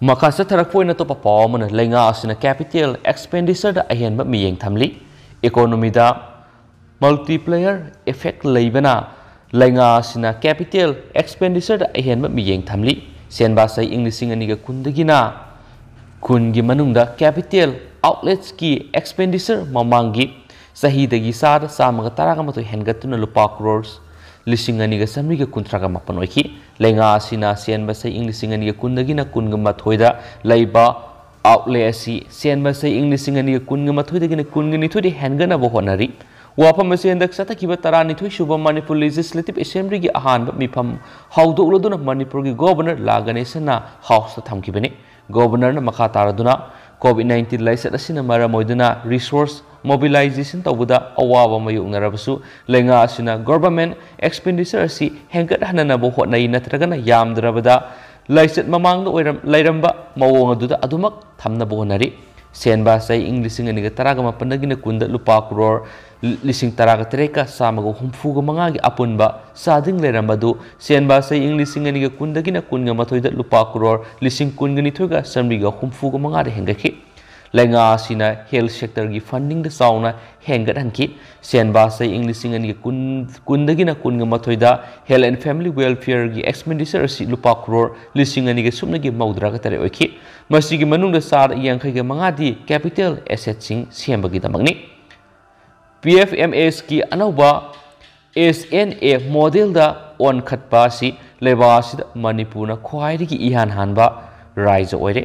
ꯃꯈꯥ ꯆꯠꯊꯔꯛꯄ ꯑꯣꯏꯅ ꯑꯇꯣꯞꯄ ꯄꯥꯎ ꯑꯃꯅ, ꯂꯩꯉꯥꯛ ꯑꯁꯤꯅ capital expenditureꯗ ꯑꯍꯦꯟꯕ ꯃꯤꯠꯌꯦꯡ ꯊꯝꯂꯤ꯫ Economyꯗ multiplier effect ꯂꯩꯕꯅ ꯂꯩꯉꯥꯛ ꯑꯁꯤꯅ capital expenditureꯗ ꯑꯍꯦꯟꯕ ꯃꯤꯠꯌꯦꯡ ꯊꯝꯂꯤ꯫ ꯁꯦꯟꯕꯥ ꯆꯍꯤ ꯏꯪ ꯂꯤꯁꯤꯡ ꯑꯅꯤꯒ ꯀꯨꯟꯗꯒꯤꯅ ꯀꯨꯟꯒꯤ ꯃꯅꯨꯡꯗ capital outlaysꯀꯤ expenditure ꯃꯃꯥꯡꯒꯤ ꯆꯍꯤꯗꯒꯤ ꯆꯥꯗ ꯆꯥꯝꯃꯒ ꯇꯔꯥꯒ ꯃꯥꯊꯣꯏ ꯍꯦꯟꯒꯠꯇꯨꯅ ꯂꯨꯄꯥ ꯀ꯭ꯔꯣꯔ ꯂꯤꯁꯤꯡ ꯑꯅꯤꯒ ꯆꯥꯃꯔꯤꯒ ꯀꯨꯟꯊ꯭ꯔꯥꯒ ꯃꯥꯄꯟ ꯑꯣꯏꯈꯤ꯫ ꯂꯩꯉꯥꯛ ꯑꯁꯤꯅ ꯁꯦꯟꯕ ꯆꯍꯤ ꯏꯪ ꯂꯤꯁꯤꯡ ꯑꯅꯤꯒ ꯀꯨꯟꯗꯒꯤꯅ ꯀꯨꯟꯒ ꯃꯥꯊꯣꯏꯗ ꯂꯩꯕ outlay ꯑꯁꯤ ꯁꯦꯟꯕ ꯆꯍꯤ ꯏꯪ ꯂꯤꯁꯤꯡ ꯑꯅꯤꯒ ꯀꯨꯟꯒ ꯃꯥꯊꯣꯏꯗꯒꯤꯅ ꯀꯨꯟꯒ ꯅꯤꯊꯣꯏꯗ ꯍꯦꯟꯒꯠꯅꯕ ꯍꯣꯠꯅꯔꯤ꯫ ꯋꯥꯐꯝ ꯑꯁꯤ ꯍꯟꯗꯛ ꯆꯠꯊꯈꯤꯕ ꯇꯔꯥꯅꯤꯊꯣꯏ ꯁꯨꯕ ꯃꯅꯤꯄꯨꯔ Legislative Assemblyꯒꯤ ꯑꯍꯥꯟꯕ ꯃꯤꯐꯝ ꯍꯧꯗꯣꯛꯂꯗꯨꯅ ꯃꯅꯤꯄꯨꯔꯒꯤ Governor ꯂꯥ ꯒꯅꯦꯁꯟꯅ Houseꯇ ꯊꯝꯈꯤꯕꯅꯤ꯫ Governorꯅ ꯃꯈꯥ ꯇꯥꯔꯗꯨꯅ, COVID nineteen ꯂꯥꯏꯆꯠ ꯑꯁꯤꯅ ꯃꯔꯝ ꯑꯣꯏꯗꯨꯅ resource mobilization ꯇꯧꯕꯗ ꯑꯋꯥꯕ ꯃꯥꯌꯣꯛꯅꯔꯕꯁꯨ, ꯂꯩꯉꯥꯛ ꯑꯁꯤꯅ government expenditure ꯑꯁꯤ ꯍꯦꯟꯒꯠꯍꯟꯅꯅꯕ ꯍꯣꯠꯅꯩ, ꯅꯠꯇ꯭ꯔꯒꯅ ꯌꯥꯝꯗ꯭ꯔꯕꯗ ꯂꯥꯏꯆꯠ ꯃꯃꯥꯡꯗ ꯑꯣꯏꯔꯝ-, ꯂꯩꯔꯝꯕ ꯃꯑꯣꯡ ꯑꯗꯨꯗ ꯑꯗꯨꯃꯛ ꯊꯝꯅꯕ ꯍꯣꯠꯅꯔꯤ꯫ ꯁꯦꯟꯕꯥ ꯆꯍꯤ ꯏꯪ ꯂꯤꯁꯤꯡ ꯑꯅꯤꯒ ꯇꯔꯥꯒ ꯃꯥꯄꯟꯗꯒꯤꯅ ꯀꯨꯟꯗ ꯂꯨꯄꯥ ꯀ꯭ꯔꯣꯔ ꯂꯤꯁꯤꯡ ꯇꯔꯥꯒ ꯇꯔꯦꯠꯀ ꯆꯥꯝꯃꯒ ꯍꯨꯝꯐꯨꯒ ꯃꯉꯥꯒꯤ ꯑꯄꯨꯟꯕ ꯆꯥꯗꯤꯡ ꯂꯩꯔꯝꯕ ꯑꯗꯨ ꯁꯦꯟꯕꯥ ꯆꯍꯤ ꯏꯪ ꯂꯤꯁꯤꯡ ꯑꯅꯤꯒ ꯀꯨꯟꯗꯒꯤꯅ ꯀꯨꯟꯒ ꯃꯥꯊꯣꯏꯗ ꯂꯨꯄꯥ ꯀ꯭ꯔꯣꯔ ꯂꯤꯁꯤꯡ ꯀꯨꯟꯒ ꯅꯤꯊꯣꯏꯒ ꯆꯥꯃꯔꯤꯒ ꯍꯨꯝꯐꯨꯒ ꯃꯉꯥꯗ ꯍꯦꯟꯒꯠꯈꯤ꯫ ꯂꯩꯉꯥꯛ ꯑꯁꯤꯅ health sectorꯒꯤ fundingꯗ ꯆꯥꯎꯅ ꯍꯦꯟꯒꯠꯍꯟꯈꯤ꯫ ꯁꯦꯟꯕꯥ ꯆꯍꯤ ꯏꯪ ꯂꯤꯁꯤꯡ ꯑꯅꯤꯒ ꯀꯨꯟ, ꯀꯨꯟꯗꯒꯤꯅ ꯀꯨꯟꯒ ꯃꯥꯊꯣꯏꯗ health and family welfareꯒꯤ expenditure ꯑꯁꯤ ꯂꯨꯄꯥ ꯀ꯭ꯔꯣꯔ ꯂꯤꯁꯤꯡ ꯑꯅꯤꯒ ꯁꯨꯞꯅꯒꯤ ꯃꯧꯗ꯭ꯔꯥꯒ ꯇꯔꯦꯠ ꯑꯣꯏꯈꯤ꯫ ꯃꯁꯤꯒꯤ ꯃꯅꯨꯡꯗ ꯆꯥꯗ ꯌꯥꯡꯈꯩꯒ ꯃꯉꯥꯗꯤ capital assetꯁꯤꯡ ꯁꯦꯝꯕꯒꯤꯗꯃꯛꯅꯤ꯫ PFMSꯀꯤ ꯑꯅꯧꯕ SNA modelꯗ ꯑꯣꯟꯈꯠꯄ ꯑꯁꯤ ꯂꯩꯕꯥꯛ ꯑꯁꯤꯗ ꯃꯅꯤꯄꯨꯔꯅ ꯈ꯭ꯋꯥꯏꯗꯒꯤ ꯏꯍꯥꯟ ꯍꯥꯟꯕ ꯔꯥꯏꯖ ꯑꯣꯏꯔꯦ꯫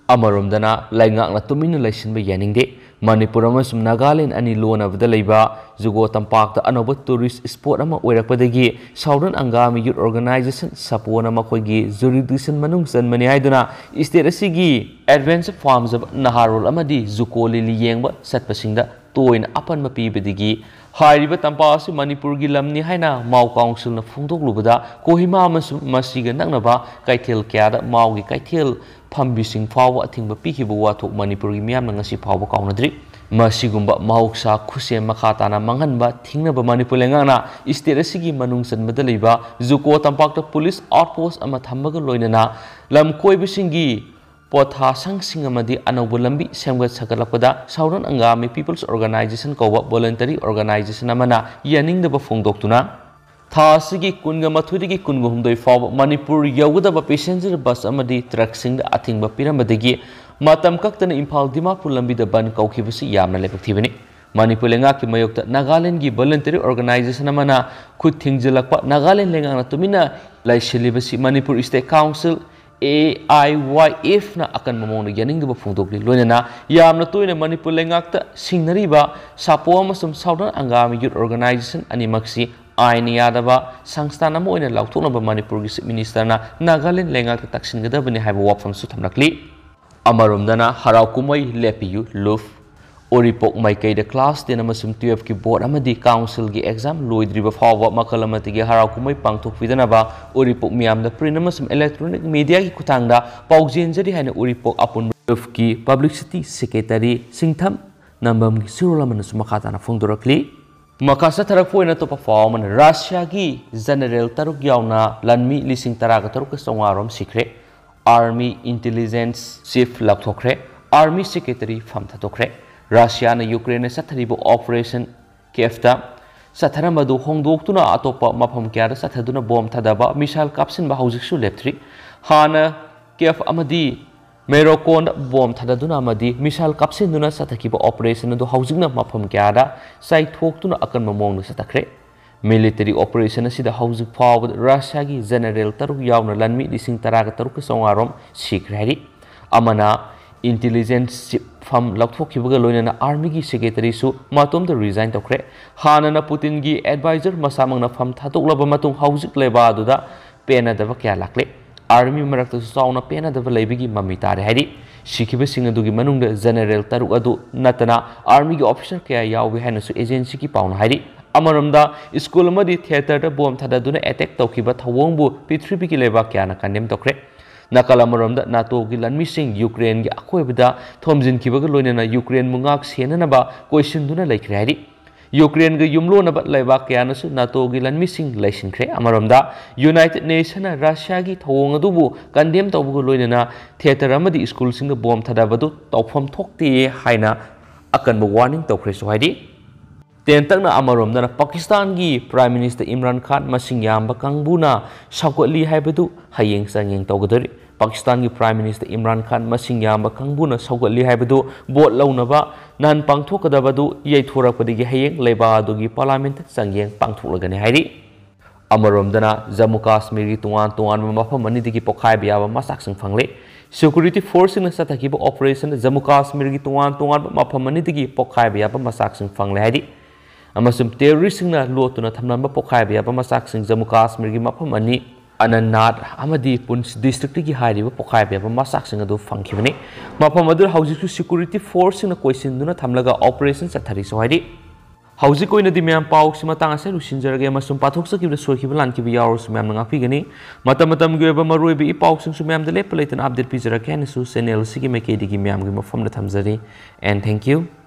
ꯑꯃꯔꯣꯝꯗꯅ ꯂꯩꯉꯥꯛꯅ ꯇꯨꯃꯤꯟꯅ ꯂꯩꯁꯤꯟꯕ ꯌꯥꯅꯤꯡꯗꯦ꯫ ꯃꯅꯤꯄꯨꯔ ꯑꯃꯁꯨꯡ ꯅꯥꯒꯥꯂꯦꯟ ꯑꯅꯤ ꯂꯣꯟꯅꯕꯗ ꯂꯩꯕ ꯖꯨꯀꯣ ꯇꯝꯄꯥꯛꯇ ꯑꯅꯧꯕ tourist spot ꯑꯃ ꯑꯣꯏꯔꯛꯄꯗꯒꯤ Southern Angami Youth Organization, ꯁꯥꯄꯣꯅ ꯃꯈꯣꯏꯒꯤ jurisdiction ꯃꯅꯨꯡ ꯆꯟꯕꯅꯤ ꯍꯥꯏꯗꯨꯅ state ꯑꯁꯤꯒꯤ adventure ꯄꯥꯝꯖꯕ ꯅꯍꯥꯔꯣꯜ ꯑꯃꯗꯤ ꯖꯨꯀꯣ ꯂꯤꯂꯤ ꯌꯦꯡꯕ ꯆꯠꯄꯁꯤꯡꯗ ꯇꯣꯏꯅ ꯑꯄꯟꯕ ꯄꯤꯕꯗꯒꯤ ꯍꯥꯏꯔꯤꯕ ꯇꯝꯄꯥꯛ ꯑꯁꯤ ꯃꯅꯤꯄꯨꯔꯒꯤ ꯂꯝꯅꯤ ꯍꯥꯏꯅ ꯃꯥꯎ councilꯅ ꯐꯣꯡꯗꯣꯛꯂꯨꯕꯗ ꯀꯣꯍꯤꯃꯥ ꯑꯃꯁꯨꯡ ꯃꯁꯤꯒ ꯅꯛꯅꯕ ꯀꯩꯊꯦꯜ ꯀꯌꯥꯗ ꯃꯥꯎꯒꯤ ꯀꯩꯊꯦꯜ ꯐꯝꯕꯤꯁꯤꯡ ꯐꯥꯎꯕ ꯑꯊꯤꯡꯕ ꯄꯤꯈꯤꯕ ꯋꯥꯊꯣꯛ ꯃꯅꯤꯄꯨꯔꯒꯤ ꯃꯤꯌꯥꯝꯅ ꯉꯁꯤ ꯐꯥꯎꯕ ꯀꯥꯎꯅꯗ꯭ꯔꯤ꯫ ꯃꯁꯤꯒꯨꯝꯕ ꯃꯍꯧꯁꯥ ꯈꯨꯠꯁꯦꯝ ꯃꯈꯥ ꯇꯥꯅ ꯃꯥꯡꯍꯟꯕ ꯊꯤꯡꯅꯕ ꯃꯅꯤꯄꯨꯔ ꯂꯩꯉꯥꯛꯅ state ꯑꯁꯤꯒꯤ ꯃꯅꯨꯡ ꯆꯟꯕꯗ ꯂꯩꯕ ꯖꯨꯀꯣ ꯇꯝꯄꯥꯛꯇ police outpost ꯑꯃ ꯊꯝꯕꯒ ꯂꯣꯏꯅꯅ ꯂꯝꯀꯣꯏꯕꯁꯤꯡꯒꯤ ꯄꯣꯊꯥꯁꯪꯁꯤꯡ ꯑꯃꯗꯤ ꯑꯅꯧꯕ ꯂꯝꯕꯤ ꯁꯦꯝꯒꯠ ꯁꯥꯒꯠꯂꯛꯄꯗ Southern Angami People's Organization ꯀꯧꯕ voluntary organization ꯑꯃꯅ ꯌꯥꯅꯤꯡꯗꯕ ꯐꯣꯡꯗꯣꯛꯇꯨꯅ ꯊꯥ ꯑꯁꯤꯒꯤ ꯀꯨꯟꯒ ꯃꯥꯊꯣꯏꯗꯒꯤ ꯀꯨꯟꯒ ꯍꯨꯝꯗꯣꯏ ꯐꯥꯎꯕ ꯃꯅꯤꯄꯨꯔ ꯌꯧꯒꯗꯕ passenger bus ꯑꯃꯗꯤ truckꯁꯤꯡꯗ ꯑꯊꯤꯡꯕ ꯄꯤꯔꯝꯕꯗꯒꯤ ꯃꯇꯝ ꯀꯛꯇꯅ ꯏꯝꯐꯥꯜ ꯗꯤꯃꯥꯄꯨꯔ ꯂꯝꯕꯤꯗ ꯕꯟ ꯀꯧꯈꯤꯕꯁꯤ ꯌꯥꯝꯅ ꯂꯥꯏꯕꯛ ꯊꯤꯕꯅꯤ꯫ ꯃꯅꯤꯄꯨꯔ ꯂꯩꯉꯥꯛꯀꯤ ꯃꯥꯌꯣꯛꯇ ꯅꯥꯒꯥꯂꯦꯟꯒꯤ voluntary organization ꯑꯃꯅ ꯈꯨꯠ ꯊꯤꯡꯖꯤꯜꯂꯛꯄ ꯅꯥꯒꯥꯂꯦꯟ ꯂꯩꯉꯥꯛꯅ ꯇꯨꯃꯤꯟꯅ ꯂꯩꯁꯤꯜꯂꯤꯕꯁꯤ ꯃꯅꯤꯄꯨꯔ State Council, AIYFꯅ ꯑꯀꯟꯕ ꯃꯑꯣꯡꯗ ꯌꯥꯅꯤꯡꯗꯕ ꯐꯣꯡꯗꯣꯛꯂꯤ꯫ ꯂꯣꯏꯅꯅ ꯌꯥꯝꯅ ꯇꯣꯏꯅ ꯃꯅꯤꯄꯨꯔ ꯂꯩꯉꯥꯛꯇ ꯁꯤꯡꯅꯔꯤꯕ ꯁꯥꯄꯣ ꯑꯃꯁꯨꯡ Southern Angami Youth Organization ꯑꯅꯤꯃꯛꯁꯤ ꯑꯥꯏꯟꯅ ꯌꯥꯗꯕ ꯁꯪꯁꯊꯥꯟ ꯑꯃ ꯑꯣꯏꯅ ꯂꯥꯎꯊꯣꯛꯅꯕ ꯃꯅꯤꯄꯨꯔꯒꯤ Chief Ministerꯅ ꯅꯥꯒꯥꯂꯦꯟ ꯂꯩꯉꯥꯛꯇ ꯇꯛꯁꯤꯟꯒꯗꯕꯅꯤ ꯍꯥꯏꯕ ꯋꯥꯐꯝꯁꯨ ꯊꯝꯂꯛꯂꯤ꯫ ꯑꯃꯔꯣꯝꯗꯅ ꯍꯔꯥꯎ ꯀꯨꯝꯍꯩ ꯂꯦꯞꯄꯤꯌꯨ ꯂꯨꯞ꯫ ꯎꯔꯤꯄꯣꯛ ꯃꯥꯏꯀꯩꯗ class ten ꯑꯃꯁꯨꯡ twelveꯀꯤ board ꯑꯃꯗꯤ councilꯒꯤ exam ꯂꯣꯏꯗ꯭ꯔꯤꯕ ꯐꯥꯎꯕ ꯃꯈꯜ ꯑꯃꯠꯇꯒꯤ ꯍꯔꯥꯎ ꯀꯨꯝꯍꯩ ꯄꯥꯡꯊꯣꯛꯄꯤꯗꯅꯕ ꯎꯔꯤꯄꯣꯛ ꯃꯤꯌꯥꯝꯗ print ꯑꯃꯁꯨꯡ electronic mediaꯒꯤ ꯈꯨꯠꯊꯥꯡꯗ ꯄꯥꯎꯖꯦꯟꯖꯔꯤ ꯍꯥꯏꯅ ꯎꯔꯤꯄꯣꯛ ꯑꯄꯨꯟꯕ ꯂꯨꯞꯀꯤ publicity secretary ꯁꯤꯡꯊꯝ ꯅꯝꯕꯝꯒꯤ ꯁꯨꯔꯣꯜ ꯑꯃꯅꯁꯨ ꯃꯈꯥ ꯇꯥꯅ ꯐꯣꯡꯗꯣꯔꯛꯂꯤ꯫ ꯃꯈꯥ ꯆꯠꯊꯔꯛꯄ ꯑꯣꯏꯅ ꯑꯇꯣꯞꯄ ꯄꯥꯎ ꯑꯃꯅ, ꯔꯁꯤꯌꯥꯒꯤ general ꯇꯔꯨꯛ ꯌꯥꯎꯅ ꯂꯥꯟꯃꯤ ꯂꯤꯁꯤꯡ ꯇꯔꯥꯒ ꯇꯔꯨꯛꯀ ꯆꯥꯝꯃꯉꯥ ꯔꯣꯝ ꯁꯤꯈ꯭ꯔꯦ꯫ Army intelligence chief ꯂꯥꯎꯊꯣꯛꯈ꯭ꯔꯦ꯫ Army secretary ꯐꯝ ꯊꯥꯗꯣꯛꯈ꯭ꯔꯦ꯫ ꯔꯁꯤꯌꯥꯅ ꯌꯨꯀ꯭ꯔꯦꯟꯗ ꯆꯠꯊꯔꯤꯕ operation Kievꯇ ꯆꯠꯊꯔꯝꯕꯗꯨ ꯍꯣꯡꯗꯣꯛꯇꯨꯅ ꯑꯇꯣꯞꯄ ꯃꯐꯝ ꯀꯌꯥꯗ ꯆꯠꯊꯗꯨꯅ ꯕꯣꯝ ꯊꯥꯗꯕ, missile ꯀꯥꯞꯁꯤꯟꯕ ꯍꯧꯖꯤꯛꯁꯨ ꯂꯦꯞꯇ꯭ꯔꯤ꯫ ꯍꯥꯟꯅ Kiev ꯑꯃꯗꯤ Mariupolꯗ ꯕꯣꯝ ꯊꯥꯗꯗꯨꯅ ꯑꯃꯗꯤ missile ꯀꯥꯞꯁꯤꯟꯗꯨꯅ ꯆꯠꯊꯈꯤꯕ operation ꯑꯗꯨ ꯍꯧꯖꯤꯛꯅ ꯃꯐꯝ ꯀꯌꯥꯗ ꯆꯥꯏꯊꯣꯛꯇꯨꯅ ꯑꯀꯟꯕ ꯃꯑꯣꯡꯗ ꯆꯠꯊꯈ꯭ꯔꯦ꯫ Military operation ꯑꯁꯤꯗ ꯍꯧꯖꯤꯛ ꯐꯥꯎꯕꯗ ꯔꯁꯤꯌꯥꯒꯤ general ꯇꯔꯨꯛ ꯌꯥꯎꯅ ꯂꯥꯟꯃꯤ ꯂꯤꯁꯤꯡ ꯇꯔꯥꯒ ꯇꯔꯨꯛꯀ ꯆꯥꯝꯃꯉꯥ ꯔꯣꯝ ꯁꯤꯈ꯭ꯔꯦ ꯍꯥꯏꯔꯤ꯫ ꯑꯃꯅ intelligence chief ꯐꯝ ꯂꯧꯊꯣꯛꯈꯤꯕꯒ ꯂꯣꯏꯅꯅ armyꯒꯤ secretaryꯁꯨ ꯃꯇꯣꯝꯇ resign ꯇꯧꯈ꯭ꯔꯦ꯫ ꯍꯥꯟꯅꯅ ꯄꯨꯇꯤꯟꯒꯤ advisor ꯃꯁꯥꯃꯛꯅ ꯐꯝ ꯊꯥꯗꯣꯛꯂꯕ ꯃꯇꯨꯡ ꯍꯧꯖꯤꯛ ꯂꯩꯕꯥꯛ ꯑꯗꯨꯗ ꯄꯦꯟꯅꯗꯕ ꯀꯌꯥ ꯂꯥꯛꯂꯦ꯫ Army ꯃꯔꯛꯇꯁꯨ ꯆꯥꯎꯅ ꯄꯦꯟꯅꯗꯕ ꯂꯩꯕꯒꯤ ꯃꯃꯤ ꯇꯥꯔꯦ ꯍꯥꯏꯔꯤ꯫ ꯁꯤꯈꯤꯕꯁꯤꯡ ꯑꯗꯨꯒꯤ ꯃꯅꯨꯡꯗ general ꯇꯔꯨꯛ ꯑꯗꯨ ꯅꯠꯇꯅ armyꯒꯤ officer ꯀꯌꯥ ꯌꯥꯎꯏ ꯍꯥꯏꯅꯁꯨ agencyꯒꯤ ꯄꯥꯎꯅ ꯍꯥꯏꯔꯤ꯫ ꯑꯃꯔꯣꯝꯗ school ꯑꯃꯗꯤ theatreꯗ bomb ꯊꯥꯗꯗꯨꯅ attack ꯇꯧꯈꯤꯕ ꯊꯧꯑꯣꯡꯕꯨ ꯄ꯭ꯔꯤꯊꯤꯕꯤꯒꯤ ꯂꯩꯕꯥꯛ ꯀꯌꯥꯅ condemn ꯇꯧꯈ꯭ꯔꯦ꯫ ꯅꯥꯀꯜ ꯑꯃꯔꯣꯝꯗ NATOꯒꯤ ꯂꯥꯟꯃꯤꯁꯤꯡ ꯌꯨꯀ꯭ꯔꯦꯟꯒꯤ ꯑꯀꯣꯏꯕꯗ ꯊꯣꯝꯖꯤꯟꯈꯤꯕꯒ ꯂꯣꯏꯅꯅ ꯌꯨꯀ꯭ꯔꯦꯟꯕꯨ ꯉꯥꯛ ꯁꯦꯟꯅꯅꯕ ꯀꯣꯏꯁꯤꯟꯗꯨꯅ ꯂꯩꯈ꯭ꯔꯦ ꯍꯥꯏꯔꯤ꯫ ꯌꯨꯀ꯭ꯔꯦꯟꯒ ꯌꯨꯝꯂꯣꯟꯅꯕ ꯂꯩꯕꯥꯛ ꯀꯌꯥꯅꯁꯨ NATOꯒꯤ ꯂꯥꯟꯃꯤꯁꯤꯡ ꯂꯩꯁꯤꯟꯈ꯭ꯔꯦ꯫ ꯑꯃꯔꯣꯝꯗ United Nationꯅ ꯔꯁꯤꯌꯥꯒꯤ ꯊꯧꯑꯣꯡ ꯑꯗꯨꯕꯨ condemn ꯇꯧꯕꯒ ꯂꯣꯏꯅꯅ theatre ꯑꯃꯗꯤ schoolꯁꯤꯡꯗ bomb ꯊꯥꯗꯕꯗꯨ ꯇꯧꯐꯝ ꯊꯣꯛꯇꯦ ꯍꯥꯏꯅ ꯑꯀꯟꯕ warning ꯇꯧꯈ꯭ꯔꯦꯁꯨ ꯍꯥꯏꯔꯤ꯫ ꯇꯦꯟꯇꯛꯅ ꯑꯃꯔꯣꯝꯗꯅ ꯄꯥꯀꯤꯁꯇꯥꯟꯒꯤ Prime Minister ꯏꯝꯔꯥꯟ ꯈꯥꯟ ꯃꯁꯤꯡ ꯌꯥꯝꯕ ꯀꯥꯡꯕꯨꯅ ꯁꯧꯒꯠꯂꯤ ꯍꯥꯏꯕꯗꯨ ꯍꯌꯦꯡ ꯆꯥꯡꯌꯦꯡ ꯇꯧꯒꯗꯧꯔꯤ꯫ ꯄꯥꯀꯤꯁꯇꯥꯟꯒꯤ Prime Minister ꯏꯝꯔꯥꯟ ꯈꯥꯟ ꯃꯁꯤꯡ ꯌꯥꯝꯕ ꯀꯥꯡꯕꯨꯅ ꯁꯧꯒꯠꯂꯤ ꯍꯥꯏꯕꯗꯨ vote ꯂꯧꯅꯕ ꯅꯍꯥꯟ ꯄꯥꯡꯊꯣꯛꯀꯗꯕꯗꯨ ꯌꯩꯊꯣꯔꯛꯄꯗꯒꯤ ꯍꯌꯦꯡ ꯂꯩꯕꯥꯛ ꯑꯗꯨꯒꯤ parliamentꯇ ꯆꯥꯡꯌꯦꯡ ꯄꯥꯡꯊꯣꯛꯂꯒꯅꯤ ꯍꯥꯏꯔꯤ꯫ ꯑꯃꯔꯣꯝꯗꯅ ꯖꯝꯃꯨ ꯀꯥꯁꯃꯤꯔꯒꯤ ꯇꯣꯉꯥꯟ ꯇꯣꯉꯥꯟꯕ ꯃꯐꯝ ꯑꯅꯤꯗꯒꯤ ꯄꯣꯈꯥꯏꯕ ꯌꯥꯕ ꯃꯆꯥꯛꯁꯤꯡ ꯐꯪꯂꯦ꯫ Security forceꯁꯤꯡꯅ ꯆꯠꯊꯈꯤꯕ operationꯗ ꯖꯝꯃꯨ ꯀꯥꯁꯃꯤꯔꯒꯤ ꯇꯣꯉꯥꯟ ꯇꯣꯉꯥꯟꯕ ꯃꯐꯝ ꯑꯅꯤꯗꯒꯤ ꯄꯣꯈꯥꯏꯕ ꯌꯥꯕ ꯃꯆꯥꯛꯁꯤꯡ ꯐꯪꯂꯦ ꯍꯥꯏꯔꯤ꯫ ꯑꯃꯁꯨꯡ terroristꯁꯤꯡꯅ ꯂꯣꯠꯇꯨꯅ ꯊꯝꯂꯝꯕ ꯄꯣꯈꯥꯏꯕ ꯌꯥꯕ ꯃꯆꯥꯛꯁꯤꯡ ꯖꯝꯃꯨ ꯀꯥꯁꯃꯤꯔꯒꯤ ꯃꯐꯝ ꯑꯅꯤ ꯑꯅꯟꯅꯥꯠ ꯑꯃꯗꯤ ꯄꯨꯟꯁ districtꯇꯒꯤ ꯍꯥꯏꯔꯤꯕ ꯄꯣꯈꯥꯏꯕ ꯌꯥꯕ ꯃꯆꯥꯛꯁꯤꯡ ꯑꯗꯨ ꯐꯪꯈꯤꯕꯅꯤ꯫ ꯃꯐꯝ ꯑꯗꯨꯗ ꯍꯧꯖꯤꯛꯁꯨ security forceꯁꯤꯡꯅ ꯀꯣꯏꯁꯤꯟꯗꯨꯅ ꯊꯝꯂꯒ operation ꯆꯠꯊꯔꯤꯁꯨ ꯍꯥꯏꯔꯤ꯫ ꯍꯧꯖꯤꯛ ꯑꯣꯏꯅꯗꯤ ꯃꯌꯥꯝ ꯄꯥꯎꯁꯤ ꯃꯇꯥꯡ ꯑꯁꯤꯗ ꯂꯣꯏꯁꯤꯟꯖꯔꯒꯦ ꯑꯃꯁꯨꯡ ꯄꯥꯊꯣꯛꯆꯈꯤꯕꯗ ꯁꯣꯏꯈꯤꯕ ꯂꯥꯟꯈꯤꯕ ꯌꯥꯎꯔꯁꯨ ꯃꯌꯥꯝꯅ ꯉꯥꯛꯄꯤꯒꯅꯤ꯫ ꯃꯇꯝ ꯃꯇꯝꯒꯤ ꯑꯣꯏꯕ ꯃꯔꯨꯑꯣꯏꯕ ꯏ ꯄꯥꯎꯁꯤꯡꯁꯨ ꯃꯌꯥꯝꯗ ꯂꯦꯞꯄ ꯂꯩꯇꯅ update ꯄꯤꯖꯔꯛꯀꯦ ꯍꯥꯏꯅꯁꯨ channel ꯑꯁꯤꯒꯤ ꯃꯥꯏꯀꯩꯗꯒꯤ ꯃꯌꯥꯝꯒꯤ ꯃꯐꯝꯗ ꯊꯝꯖꯔꯤ꯫ And thank you꯫